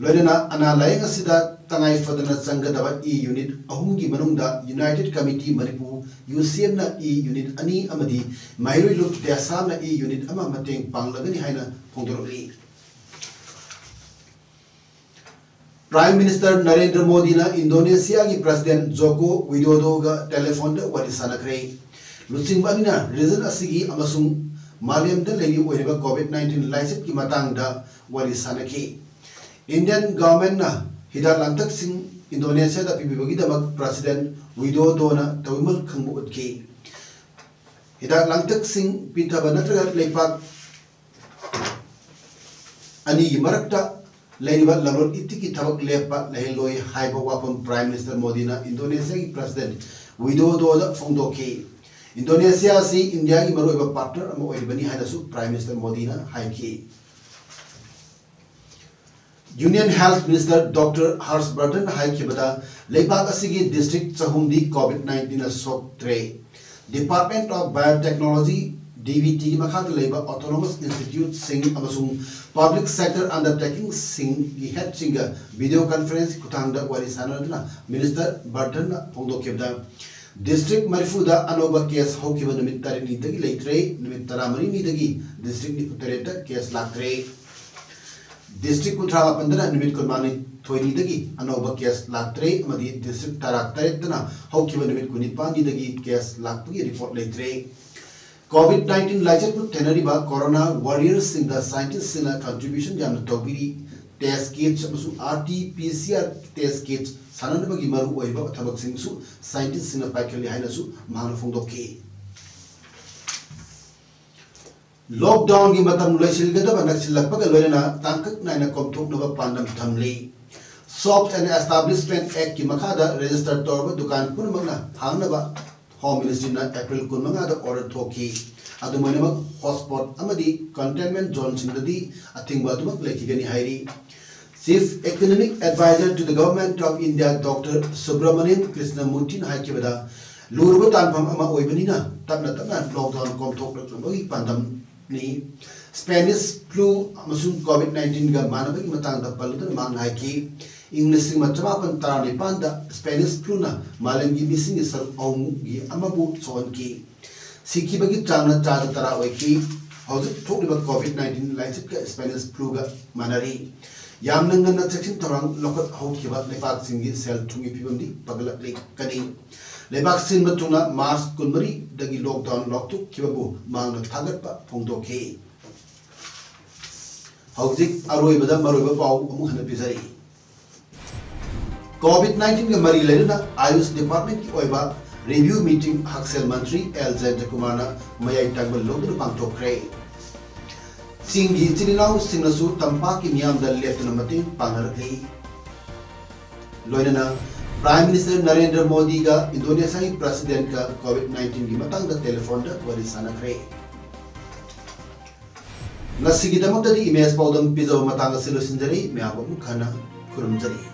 ꯂꯣꯏꯅꯅ ꯑꯅꯥ ꯂꯥꯌꯦꯡ ꯑꯁꯤꯗ ꯇꯉꯥꯏ ꯐꯗꯅ ꯆꯪꯒꯗꯕ ꯏ ꯌꯨꯅꯤꯠ ꯑꯍꯨꯝꯒꯤ ꯃꯅꯨꯡꯗ ꯌꯨꯅꯥꯏꯇꯦꯗ ꯀꯃꯤꯇꯤ ꯃꯅꯤꯄꯨꯔ, ꯌꯨ ꯁꯤ ꯑꯦꯝꯅ ꯏ ꯌꯨꯅꯤꯠ ꯑꯅꯤ ꯑꯃꯗꯤ ꯃꯍꯩꯔꯣꯏ ꯂꯨꯞ ꯗꯦꯁꯥꯝꯅ ꯏ ꯌꯨꯅꯤꯠ ꯑꯃ ꯃꯇꯦꯡ ꯄꯥꯡꯂꯒꯅꯤ ꯍꯥꯏꯅ ꯐꯣꯡꯗꯣꯔꯛꯂꯤ꯫ Prime Minister ꯅꯔꯦꯟꯗ꯭ꯔ ꯃꯣꯗꯤꯅ ꯏꯟꯗꯣꯅꯦꯁꯤꯌꯥꯒꯤ President Joko Widodo ꯒ telephone ꯗ ꯋꯥꯔꯤ ꯁꯥꯟꯅꯈ꯭ꯔꯦ꯫ ꯂꯨꯆꯤꯡꯕ ꯑꯅꯤꯅ region ꯑꯁꯤꯒꯤ ꯑꯃꯁꯨꯡ ꯃꯥꯂꯦꯝꯗ ꯂꯩꯔꯤ ꯑꯣꯏꯔꯤꯕ COVID nineteen ꯂꯥꯏꯆꯠꯀꯤ ꯃꯇꯥꯡꯗ ꯋꯥꯔꯤ ꯁꯥꯟꯅꯈꯤ꯫ Indian government ꯅ ꯍꯤꯗꯥꯛ ꯂꯥꯡꯊꯛꯁꯤꯡ ꯏꯟꯗꯣꯅꯦꯁꯤꯌꯥꯗ ꯄꯤꯕꯤꯕꯒꯤꯗꯃꯛ President Widodo ꯅ ꯇꯧꯏꯃꯜ ꯈꯪꯕ ꯎꯠꯈꯤ꯫ ꯍꯤꯗꯥꯛ ꯂꯥꯡꯊꯛꯁꯤꯡ ꯄꯤꯊꯕ ꯅꯠꯇ꯭ꯔꯒ ꯂꯩꯄꯥꯛ ꯑꯅꯤꯒꯤ ꯃꯔꯛꯇ ꯂꯩꯔꯤꯕ ꯂꯂꯣꯟ ꯏꯇꯤꯛꯀꯤ ꯊꯕꯛ ꯂꯦꯞꯄ ꯂꯩꯍꯜꯂꯣꯏ ꯍꯥꯏꯕ ꯋꯥꯐꯝ Prime Minister ꯃꯣꯗꯤꯅ ꯏꯟꯗꯣꯅꯦꯁꯤꯌꯥꯒꯤ President ꯋꯤꯗꯣꯗꯣꯗ ꯐꯣꯡꯗꯣꯛꯈꯤ꯫ ꯏꯟꯗꯣꯅꯦꯁꯤꯌꯥ ꯑꯁꯤ ꯏꯟꯗꯤꯌꯥꯒꯤ ꯃꯔꯨꯑꯣꯏꯕ partner ꯑꯃ ꯑꯣꯏꯔꯤꯕꯅꯤ ꯍꯥꯏꯅꯁꯨ Prime Minister ꯃꯣꯗꯤꯅ ꯍꯥꯏꯈꯤ꯫ Union Health Minister Doctor ꯍꯔꯁ ꯕꯔꯙꯟ ꯍꯥꯏꯈꯤꯕꯗ, ꯂꯩꯕꯥꯛ ꯑꯁꯤꯒꯤ district ꯆꯍꯨꯝꯗꯤ COVID nineteen ꯅ ꯁꯣꯛꯇ꯭ꯔꯦ꯫ Department of Biotechnology, D B T ꯒꯤ ꯃꯈꯥꯗ ꯂꯩꯕ autonomous institute ꯁꯤꯡ ꯑꯃꯁꯨꯡ public sector undertaking ꯁꯤꯡꯒꯤ head ꯁꯤꯡꯒ video conference ꯒꯤ ꯈꯨꯠꯊꯥꯡꯗ ꯋꯥꯔꯤ ꯁꯥꯟꯅꯗꯨꯅ Minister ꯕꯔꯙꯟꯅ ꯐꯣꯡꯗꯣꯛꯈꯤꯕꯗ, district ꯃꯔꯤꯐꯨꯗ ꯑꯅꯧꯕ case ꯍꯧꯈꯤꯕ ꯅꯨꯃꯤꯠ ꯇꯔꯦꯠꯅꯤꯗꯒꯤ ꯂꯩꯇ꯭ꯔꯦ, ꯅꯨꯃꯤꯠ ꯇꯔꯥꯃꯔꯤꯅꯤꯗꯒꯤ district ꯅꯤꯐꯨꯇꯔꯦꯠꯇ case ꯂꯥꯛꯇ꯭ꯔꯦ꯫ District ꯀꯨꯟꯊ꯭ꯔꯥ ꯃꯥꯄꯟꯗꯅ ꯅꯨꯃꯤꯠ ꯀꯨꯟꯃꯥꯊꯣꯏꯅꯤꯗꯒꯤ ꯑꯅꯧꯕ case ꯂꯥꯛꯇ꯭ꯔꯦ ꯑꯃꯗꯤ district ꯇꯔꯥꯇꯔꯦꯠꯇꯅ ꯍꯧꯈꯤꯕ ꯅꯨꯃꯤꯠ ꯀꯨꯟꯅꯤꯄꯥꯟꯅꯤꯗꯒꯤ case ꯂꯥꯛꯄꯒꯤ report ꯂꯩꯇ꯭ꯔꯦ꯫ COVID nineteen ꯂꯥꯏꯆꯠꯄꯨ ꯊꯦꯡꯅꯔꯤꯕ corona warriors ꯁꯤꯡꯗ scientist ꯁꯤꯡꯅ contribution ꯌꯥꯝꯅ ꯇꯧꯕꯤꯔꯤ꯫ Test kits ꯑꯃꯁꯨꯡ R T P C R test kits ꯁꯥꯟꯅꯅꯕꯒꯤ ꯃꯔꯨꯑꯣꯏꯕ ꯊꯕꯛꯁꯤꯡꯁꯨ scientist ꯁꯤꯡꯅ ꯄꯥꯏꯈꯠꯂꯤ ꯍꯥꯏꯅꯁꯨ ꯃꯍꯥꯛꯅ ꯐꯣꯡꯗꯣꯛꯈꯤ꯫ Lockdown ꯒꯤ ꯃꯇꯝ ꯂꯣꯏꯁꯤꯟꯒꯗꯕ ꯅꯛꯁꯤꯜꯂꯛꯄꯒ ꯂꯣꯏꯅꯅ ꯇꯥꯡꯀꯛ ꯅꯥꯏꯅ ꯀꯣꯝꯊꯣꯛꯅꯕ ꯄꯥꯟꯗꯝ ꯊꯝꯂꯤ꯫ Shops and Establishment Act ꯀꯤ ꯃꯈꯥꯗ register ꯇꯧꯔꯕ ꯗꯨꯀꯥꯟ ꯄꯨꯝꯅꯃꯛꯅ ꯍꯥꯡꯅꯕ Home Ministry ꯅ April ꯀꯨꯟꯃꯉꯥꯗ order ꯊꯣꯛꯈꯤ꯫ ꯑꯗꯨꯝ ꯑꯣꯏꯅꯃꯛ, hotspot ꯑꯃꯗꯤ containment zone ꯁꯤꯡꯗꯗꯤ ꯑꯊꯤꯡꯕ ꯑꯗꯨꯃꯛ ꯂꯩꯈꯤꯒꯅꯤ ꯍꯥꯏꯔꯤ꯫ Chief Economic Advisor to the Government of India Doctor Subramanian Krishnamurthy ꯅ ꯍꯥꯏꯈꯤꯕꯗ, ꯂꯨꯔꯕ ꯇꯥꯟꯐꯝ ꯑꯃ ꯑꯣꯏꯕꯅꯤꯅ ꯇꯞꯅ ꯇꯞꯅ lockdown ꯀꯣꯝꯊꯣꯛꯂꯛꯅꯕꯒꯤ ꯄꯥꯟꯗꯝꯅꯤ꯫ Spanish flu ꯑꯃꯁꯨꯡ COVID nineteen ꯒ ꯃꯥꯟꯅꯕꯒꯤ ꯃꯇꯥꯡꯗ ꯄꯜꯂꯗꯨꯅ ꯃꯍꯥꯛꯅ ꯍꯥꯏꯈꯤ, ꯏꯪ ꯂꯤꯁꯤꯡ ꯑꯃ ꯆꯃꯥꯄꯟ ꯇꯔꯥꯅꯤꯄꯥꯟꯗ Spanish flu ꯅ ꯃꯥꯂꯦꯝꯒꯤ ꯃꯤꯁꯤꯡꯒꯤ ꯁꯔꯨꯛ ꯑꯍꯨꯝꯒꯤ ꯑꯃꯕꯨ ꯁꯣꯛꯍꯟꯈꯤ꯫ ꯁꯤꯈꯤꯕꯒꯤ ꯆꯥꯡꯅ ꯆꯥꯗ ꯇꯔꯥ ꯑꯣꯏꯈꯤ꯫ ꯍꯧꯖꯤꯛ ꯊꯣꯛꯂꯤꯕ COVID nineteen ꯂꯥꯏꯆꯠꯀ Spanish flu ꯒ ꯃꯥꯟꯅꯔꯤ꯫ ꯌꯥꯝꯅ ꯉꯟꯅ ꯆꯦꯛꯁꯤꯟ ꯊꯧꯔꯥꯡ ꯂꯧꯈꯠꯍꯧꯈꯤꯕ ꯂꯩꯕꯥꯛꯁꯤꯡꯒꯤ ꯁꯦꯜ ꯊꯨꯝꯒꯤ ꯐꯤꯕꯝꯗꯤ ꯐꯒꯠꯂꯛꯂꯤ꯫ ꯀꯅꯤ꯫ ꯂꯩꯕꯥꯛ ꯁꯤꯟꯕ ꯊꯨꯡꯅ ꯃꯥꯔꯆ ꯀꯨꯟꯃꯔꯤꯗꯒꯤ ꯂꯣꯛꯗꯥꯎꯟ ꯂꯥꯎꯊꯣꯛꯈꯤꯕꯕꯨ ꯃꯥꯡꯅ ꯊꯥꯒꯠꯄ ꯐꯣꯡꯗꯣꯛꯈꯤ꯫ ꯍꯧꯖꯤꯛ ꯑꯔꯣꯏꯕꯗ ꯃꯔꯨꯑꯣꯏꯕ ꯄꯥꯎ ꯑꯃꯨꯛ ꯍꯟꯅ ꯄꯤꯖꯔꯤ꯫ ꯀꯣꯚꯤꯗ ꯅꯥꯏꯟꯇꯤꯟꯒ ꯃꯔꯤ ꯂꯩꯅꯅ ꯑꯥꯌꯨꯁ ꯗꯤꯄꯥꯔꯠꯃꯦꯟꯠꯀꯤ ꯑꯣꯏꯕ ꯔꯤꯚ꯭ꯌꯨ ꯃꯤꯇꯤꯡ ꯍꯛꯁꯦꯜ ꯃꯟꯇ꯭ꯔꯤ ꯑꯦꯜ ꯖꯌꯟꯇꯀꯨꯃꯥꯔꯅ ꯃꯌꯥꯏ ꯇꯥꯡꯕ ꯂꯧꯗꯨꯅ ꯄꯥꯡꯊꯣꯛꯈ꯭ꯔꯦ꯫ ꯆꯤꯡꯒꯤ ꯏꯆꯤꯜ ꯏꯅꯥꯎꯁꯤꯡꯅꯁꯨ ꯇꯝꯄꯥꯛꯀꯤ ꯃꯤꯌꯥꯝꯗ ꯂꯦꯞꯇꯅ ꯃꯇꯦꯡ ꯄꯥꯡꯅꯔꯛꯂꯤ꯫ ꯂꯣꯏꯅꯅ ꯄ꯭ꯔꯥꯏꯝ ꯃꯤꯅꯤꯁꯇꯔ ꯅꯔꯦꯟꯗ꯭ꯔ ꯃꯣꯗꯤꯒ ꯏꯟꯗꯣꯅꯦꯁꯤꯌꯥꯒꯤ ꯄ꯭ꯔꯁꯤꯗꯦꯟꯠꯀ ꯀꯣꯚꯤꯗ ꯅꯥꯏꯟꯇꯤꯟꯒꯤ ꯃꯇꯥꯡꯗ ꯇꯦꯂꯤꯐꯣꯟꯗ ꯋꯥꯔꯤ ꯁꯥꯟꯅꯈ꯭ꯔꯦ꯫ ꯉꯁꯤꯒꯤꯗꯃꯛꯇꯗꯤ ꯏꯃꯦꯖ ꯄꯥꯎꯗꯝ ꯄꯤꯖꯕ ꯃꯇꯥꯡ ꯑꯁꯤ ꯂꯣꯏꯁꯤꯟꯖꯔꯤ꯫ ꯃꯌꯥꯝꯕꯨ ꯑꯃꯨꯛ ꯍꯟꯅ ꯈꯨꯔꯨꯝꯖꯔꯤ꯫